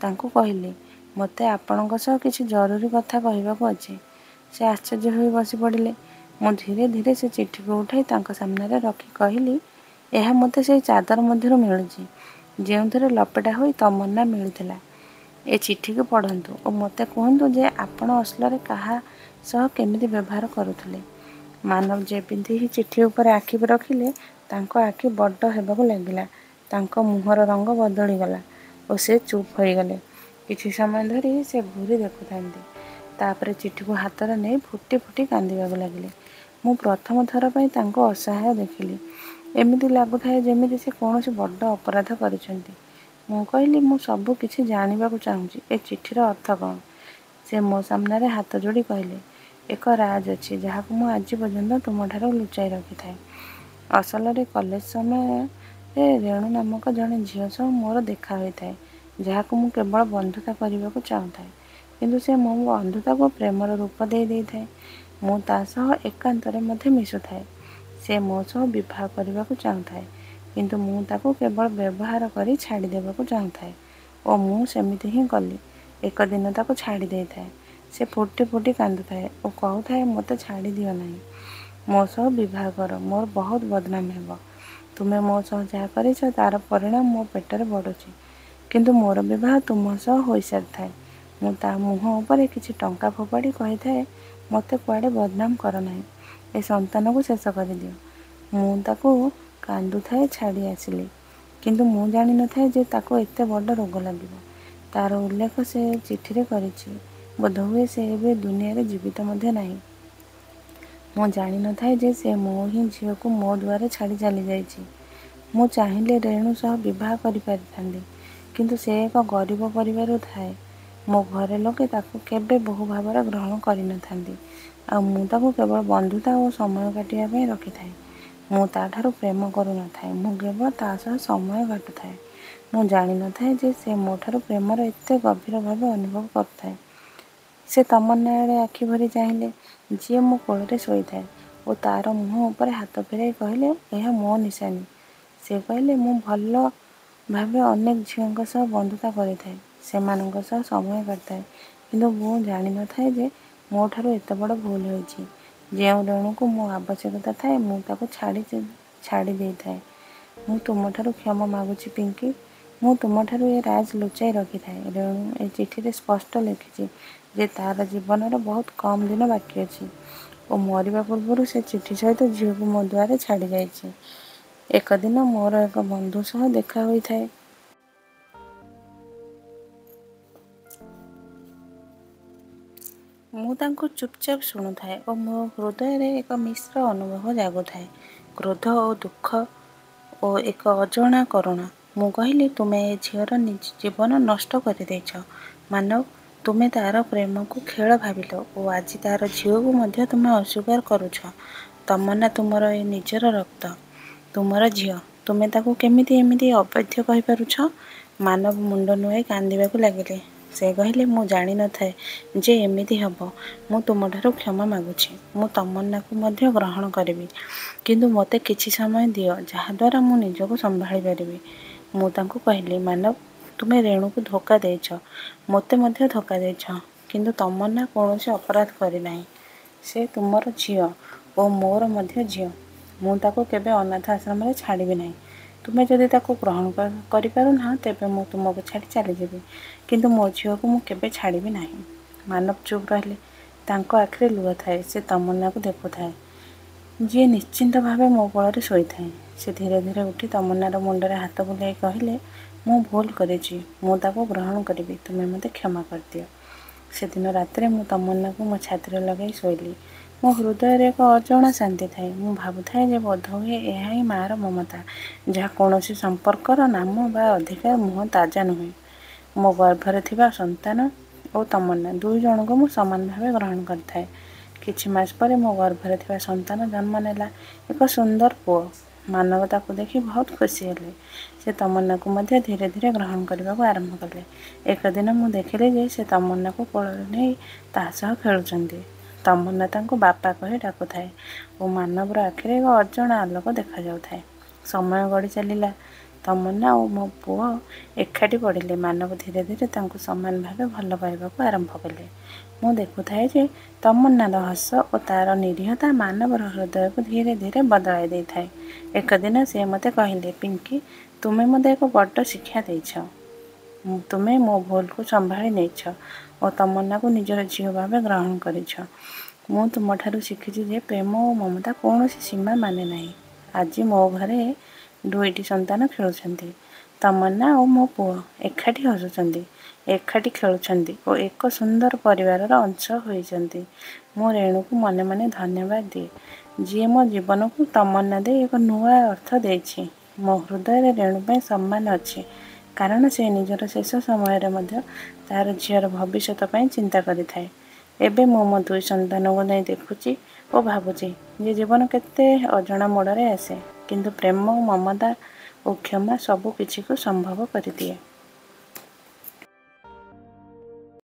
ତାଙ୍କୁ କହିଲି, ମୋତେ ଆପଣଙ୍କ ସହ କିଛି ଜରୁରୀ କଥା କହିବାକୁ ଅଛି। ସେ ଆଶ୍ଚର୍ଯ୍ୟ ହୋଇ ବସିପଡ଼ିଲେ। ମୁଁ ଧୀରେ ଧୀରେ ସେ ଚିଠିକୁ ଉଠାଇ ତାଙ୍କ ସାମ୍ନାରେ ରଖି କହିଲି, ଏହା ମୋତେ ସେଇ ଚାଦର ମଧ୍ୟରୁ ମିଳିଛି, ଯେଉଁଥିରେ ଲପେଟା ହୋଇ ତମନ୍ନା ମିଳିଥିଲା। ଏ ଚିଠିକୁ ପଢ଼ନ୍ତୁ ଓ ମୋତେ କୁହନ୍ତୁ ଯେ ଆପଣ ଅସଲରେ କାହା ସହ କେମିତି ବ୍ୟବହାର କରୁଥିଲେ। ମାନବ ଯେମିତି ହିଁ ଚିଠି ଉପରେ ଆଖି ରଖିଲେ, ତାଙ୍କ ଆଖି ବଡ଼ ହେବାକୁ ଲାଗିଲା। ତାଙ୍କ ମୁହଁର ରଙ୍ଗ ବଦଳିଗଲା ଓ ସେ ଚୁପ୍ ହୋଇଗଲେ। କିଛି ସମୟ ଧରି ସେ ଘୂରି ଦେଖୁଥାନ୍ତି। ତାପରେ ଚିଠିକୁ ହାତରେ ନେଇ ଫୁଟି ଫୁଟି କାନ୍ଦିବାକୁ ଲାଗିଲେ। ମୁଁ ପ୍ରଥମ ଥର ପାଇଁ ତାଙ୍କୁ ଅସହାୟ ଦେଖିଲି। ଏମିତି ଲାଗୁଥାଏ ଯେମିତି ସେ କୌଣସି ବଡ଼ ଅପରାଧ କରିଛନ୍ତି। ମୁଁ କହିଲି, ମୁଁ ସବୁ କିଛି ଜାଣିବାକୁ ଚାହୁଁଛି। ଏ ଚିଠିର ଅର୍ଥ କ'ଣ? ସେ ମୋ ସାମ୍ନାରେ ହାତ ଯୋଡ଼ି କହିଲେ, ଏକ ରାଜ ଅଛି, ଯାହାକୁ ମୁଁ ଆଜି ପର୍ଯ୍ୟନ୍ତ ତୁମଠାରୁ ଲୁଚାଇ ରଖିଥାଏ। ଅସଲରେ କଲେଜ ସମୟରେ ରେଣୁ ନାମକ ଜଣେ ଝିଅ ସହ ମୋର ଦେଖା ହୋଇଥାଏ, ଯାହାକୁ ମୁଁ କେବଳ ବନ୍ଧୁତା କରିବାକୁ ଚାହୁଁଥାଏ। କିନ୍ତୁ ସେ ମୋ ବନ୍ଧୁତାକୁ ପ୍ରେମର ରୂପ ଦେଇ ଦେଇଥାଏ। ମୁଁ ତା ସହ ଏକାନ୍ତରେ ମଧ୍ୟ ମିଶୁଥାଏ। ସେ ମୋ ସହ ବିବାହ କରିବାକୁ ଚାହୁଁଥାଏ। କିନ୍ତୁ ମୁଁ ତାକୁ କେବଳ ବ୍ୟବହାର କରି ଛାଡ଼ିଦେବାକୁ ଚାହୁଁଥାଏ ଓ ମୁଁ ସେମିତି ହିଁ କଲି। ଏକ ଦିନ ତାକୁ ଛାଡ଼ି ଦେଇଥାଏ। ସେ ଫୁଟି ଫୁଟି କାନ୍ଦୁଥାଏ ଓ କହୁଥାଏ, ମୋତେ ଛାଡ଼ିଦିଅ ନାହିଁ। ମୋ ସହ ବିବାହ କର। ମୋର ବହୁତ ବଦନାମ ହେବ। ତୁମେ ମୋ ସହ ଯାହା କରିଛ, ତାର ପରିଣାମ ମୋ ପେଟରେ ବଢ଼ୁଛି। କିନ୍ତୁ ମୋର ବିବାହ ତୁମ ସହ ହୋଇସାରିଥାଏ। ମୁଁ ତା ମୁହଁ ଉପରେ କିଛି ଟଙ୍କା ଫୋପାଡ଼ି କହିଥାଏ, ମୋତେ କୁଆଡ଼େ ବଦନାମ କର ନାହିଁ। ଏ ସନ୍ତାନକୁ ଶେଷ କରିଦିଅ। ମୁଁ ତାକୁ କାନ୍ଦୁଥାଏ ଛାଡ଼ି ଆସିଲି। କିନ୍ତୁ ମୁଁ ଜାଣିନଥାଏ ଯେ ତାକୁ ଏତେ ବଡ଼ ରୋଗ ଲାଗିବ। ତାର ଉଲ୍ଲେଖ ସେ ଚିଠିରେ କରିଛି। ବୋଧହୁଏ ସେ ଏବେ ଦୁନିଆରେ ଜୀବିତ ମଧ୍ୟ ନାହିଁ। ମୁଁ ଜାଣିନଥାଏ ଯେ ସେ ମୋ ହିଁ ଝିଅକୁ ମୋ ଦୁଆରେ ଛାଡ଼ି ଚାଲିଯାଇଛି। ମୁଁ ଚାହିଁଲେ ରେଣୁ ସହ ବିବାହ କରିପାରିଥାନ୍ତି। କିନ୍ତୁ ସେ ଏକ ଗରିବ ପରିବାରରୁ ଥାଏ। ମୋ ଘରେ ଲୋକେ ତାକୁ କେବେ ବୋହୂ ଭାବରେ ଗ୍ରହଣ କରିନଥାନ୍ତି। ଆଉ ମୁଁ ତାକୁ କେବଳ ବନ୍ଧୁତା ଓ ସମୟ କାଟିବା ପାଇଁ ରଖିଥାଏ। ମୁଁ ତା'ଠାରୁ ପ୍ରେମ କରୁନଥାଏ। ମୁଁ କେବଳ ତା' ସହ ସମୟ କାଟୁଥାଏ। ମୁଁ ଜାଣିନଥାଏ ଯେ ସେ ମୋଠାରୁ ପ୍ରେମର ଏତେ ଗଭୀର ଭାବେ ଅନୁଭବ କରୁଥାଏ। ସେ ତମନ୍ନା ଆଡ଼େ ଆଖି ଭରି ଚାହିଁଲେ, ଯିଏ ମୋ କୋଳରେ ଶୋଇଥାଏ ଓ ତା'ର ମୁହଁ ଉପରେ ହାତ ଫେରାଇ କହିଲେ, ଏହା ମୋ ନିଶାନୀ। ସେ କହିଲେ, ମୁଁ ଭଲ ଭାବେ ଅନେକ ଝିଅଙ୍କ ସହ ବନ୍ଧୁତା କରିଥାଏ। ସେମାନଙ୍କ ସହ ସମୟ କାଟିଥାଏ। କିନ୍ତୁ ମୁଁ ଜାଣିନଥାଏ ଯେ ମୋଠାରୁ ଏତେ ବଡ଼ ଭୁଲ ହୋଇଛି। ଯେଉଁ ରେଣୁକୁ ମୋ ଆବଶ୍ୟକତା ଥାଏ, ମୁଁ ତାକୁ ଛାଡ଼ି ଛାଡ଼ି ଦେଇଥାଏ। ମୁଁ ତୁମଠାରୁ କ୍ଷମା ମାଗୁଛି ପିଙ୍କି। ମୁଁ ତୁମଠାରୁ ଏ ରାଜ ଲୁଚାଇ ରଖିଥାଏ। ରେଣୁ ଏ ଚିଠିରେ ସ୍ପଷ୍ଟ ଲେଖିଛି ଯେ ତା'ର ଜୀବନର ବହୁତ କମ୍ ଦିନ ବାକି ଅଛି ଓ ମରିବା ପୂର୍ବରୁ ସେ ଚିଠି ସହିତ ଝିଅକୁ ମୋ ଦୁଆରେ ଛାଡ଼ି ଯାଇଛି। ଏକଦିନ ମୋର ଏକ ବନ୍ଧୁ ସହ ଦେଖା ହୋଇଥାଏ। ମୁଁ ତାଙ୍କୁ ଚୁପଚାପ ଶୁଣୁଥାଏ ଓ ମୋ ହୃଦୟରେ ଏକ ମିଶ୍ର ଅନୁଭବ ଜାଗୁଥାଏ, କ୍ରୋଧ ଓ ଦୁଃଖ ଓ ଏକ ଅଜଣା କରୁଣା। ମୁଁ କହିଲି, ତୁମେ ଏ ଝିଅର ଜୀବନ ନଷ୍ଟ କରିଦେଇଛ ମାନବ। ତୁମେ ତା'ର ପ୍ରେମକୁ ଖେଳ ଭାବିଲ ଓ ଆଜି ତା'ର ଝିଅକୁ ମଧ୍ୟ ତୁମେ ଅସ୍ୱୀକାର କରୁଛ। ତମନ୍ନା ତୁମର ଏ ନିଜର ରକ୍ତ, ତୁମର ଝିଅ। ତୁମେ ତାକୁ କେମିତି ଏମିତି ଅବୈଧ କହିପାରୁଛ? ମାନବ ମୁଣ୍ଡ ନୁଆଁଇ କାନ୍ଦିବାକୁ ଲାଗିଲେ। ସେ କହିଲେ, ମୁଁ ଜାଣିନଥାଏ ଯେ ଏମିତି ହେବ। ମୁଁ ତୁମଠାରୁ କ୍ଷମା ମାଗୁଛି। ମୁଁ ତମନ୍ନାକୁ ମଧ୍ୟ ଗ୍ରହଣ କରିବି। କିନ୍ତୁ ମୋତେ କିଛି ସମୟ ଦିଅ, ଯାହାଦ୍ୱାରା ମୁଁ ନିଜକୁ ସମ୍ଭାଳି ପାରିବି। ମୁଁ ତାଙ୍କୁ କହିଲି, ମାନବ, ତୁମେ ରେଣୁକୁ ଧୋକା ଦେଇଛ, ମୋତେ ମଧ୍ୟ ଧୋକା ଦେଇଛ। କିନ୍ତୁ ତମନ୍ନା କୌଣସି ଅପରାଧ କରିନାହିଁ। ସେ ତୁମର ଝିଅ ଓ ମୋର ମଧ୍ୟ ଝିଅ। ମୁଁ ତାକୁ କେବେ ଅନାଥ ଆଶ୍ରମରେ ଛାଡ଼ିବି ନାହିଁ। ତୁମେ ଯଦି ତାକୁ ଗ୍ରହଣ କରିପାରୁନାହଁ, ତେବେ ମୁଁ ତୁମକୁ ଛାଡ଼ି ଚାଲିଯିବି। କିନ୍ତୁ ମୋ ଝିଅକୁ ମୁଁ କେବେ ଛାଡ଼ିବି ନାହିଁ। ମାନବ ଚୁପ୍ ରହିଲେ। ତାଙ୍କ ଆଖିରେ ଲୁହ ଥାଏ। ସେ ତମନ୍ନାକୁ ଦେଖୁଥାଏ, ଯିଏ ନିଶ୍ଚିନ୍ତ ଭାବେ ମୋ କୋଳରେ ଶୋଇଥାଏ। ସେ ଧୀରେ ଧୀରେ ଉଠି ତମନ୍ନାର ମୁଣ୍ଡରେ ହାତ ବୁଲାଇ କହିଲେ, ମୁଁ ଭୁଲ କରିଛି। ମୁଁ ତାକୁ ଗ୍ରହଣ କରିବି। ତୁମେ ମୋତେ କ୍ଷମା କରିଦିଅ। ସେଦିନ ରାତିରେ ମୁଁ ତମନ୍ନାକୁ ମୋ ଛାତିରେ ଲଗାଇ ଶୋଇଲି। ମୋ ହୃଦୟରେ ଏକ ଅଜଣା ଶାନ୍ତି ଥାଏ। ମୁଁ ଭାବୁଥାଏ ଯେ ବୋଧହୁଏ ଏହା ହିଁ ମା'ର ମମତା, ଯାହା କୌଣସି ସମ୍ପର୍କର ନାମ ବା ଅଧିକାର ମୁହଁ ତାଜା ନୁହେଁ। ମୋ ଗର୍ଭରେ ଥିବା ସନ୍ତାନ ଓ ତମନ୍ନା ଦୁଇ ଜଣଙ୍କୁ ମୁଁ ସମାନ ଭାବେ ଗ୍ରହଣ କରିଥାଏ। କିଛି ମାସ ପରେ ମୋ ଗର୍ଭରେ ଥିବା ସନ୍ତାନ ଜନ୍ମ ନେଲା, ଏକ ସୁନ୍ଦର ପୁଅ। ମାନବ ତାକୁ ଦେଖି ବହୁତ ଖୁସି ହେଲେ। ସେ ତମନ୍ନାକୁ ମଧ୍ୟ ଧୀରେ ଧୀରେ ଗ୍ରହଣ କରିବାକୁ ଆରମ୍ଭ କଲେ। ଏକଦିନ ମୁଁ ଦେଖିଲି ଯେ ସେ ତମନ୍ନାକୁ କୋଳରେ ନେଇ ତା ସହ ଖେଳୁଛନ୍ତି। ତମନ୍ନା ତାଙ୍କୁ ବାପା କହି ଡାକୁଥାଏ ଓ ମାନବର ଆଖିରେ ଏକ ଅଜଣା ଆଲୋକ ଦେଖାଯାଉଥାଏ। ସମୟ ଗଡ଼ି ଚାଲିଲା। ତମନ୍ନା ଓ ମୋ ପୁଅ ଏକାଠି ବଢ଼ିଲେ। ମାନବ ଧୀରେ ଧୀରେ ତାଙ୍କୁ ସମାନ ଭାବେ ଭଲ ପାଇବାକୁ ଆରମ୍ଭ କଲେ। ମୁଁ ଦେଖୁଥାଏ ଯେ ତମନ୍ନାର ହସ ଓ ତା'ର ନିରୀହତା ମାନବର ହୃଦୟକୁ ଧୀରେ ଧୀରେ ବଦଳାଇ ଦେଇଥାଏ। ଏକଦିନ ସେ ମୋତେ କହିଲେ, ପିଙ୍କି, ତୁମେ ମୋତେ ଏକ ବଡ଼ ଶିକ୍ଷା ଦେଇଛ। ତୁମେ ମୋ ଭୁଲକୁ ସମ୍ଭାଳି ନେଇଛ ଓ ତମନ୍ନାକୁ ନିଜର ଝିଅ ଭାବେ ଗ୍ରହଣ କରିଛ। ମୁଁ ତୁମଠାରୁ ଶିଖିଛି ଯେ ପ୍ରେମ ଓ ମମତା କୌଣସି ସୀମା ମାନେ ନାହିଁ। ଆଜି ମୋ ଘରେ ଦୁଇଟି ସନ୍ତାନ ଖେଳୁଛନ୍ତି। ତମନ୍ନା ଓ ମୋ ପୁଅ ଏକାଠି ହସୁଛନ୍ତି, ଏକାଠି ଖେଳୁଛନ୍ତି ଓ ଏକ ସୁନ୍ଦର ପରିବାରର ଅଂଶ ହୋଇଛନ୍ତି। ମୁଁ ରେଣୁକୁ ମନେ ମନେ ଧନ୍ୟବାଦ ଦିଏ, ଯିଏ ମୋ ଜୀବନକୁ ତମନ୍ନା ଦେଇ ଏକ ନୂଆ ଅର୍ଥ ଦେଇଛି। ମୋ ହୃଦୟରେ ରେଣୁ ପାଇଁ ସମ୍ମାନ ଅଛି, କାରଣ ସେ ନିଜର ଶେଷ ସମୟରେ ମଧ୍ୟ ତା'ର ଝିଅର ଭବିଷ୍ୟତ ପାଇଁ ଚିନ୍ତା କରିଥାଏ। ଏବେ ମୁଁ ମୋ ଦୁଇ ସନ୍ତାନଙ୍କୁ ନେଇ ଦେଖୁଛି ଓ ଭାବୁଛି ଯେ ଜୀବନ କେତେ ଅଜଣା ମୋଡ଼ରେ ଆସେ, କିନ୍ତୁ ପ୍ରେମ, ମମତା ଓ କ୍ଷମା ସବୁ କିଛିକୁ ସମ୍ଭବ କରିଦିଏ।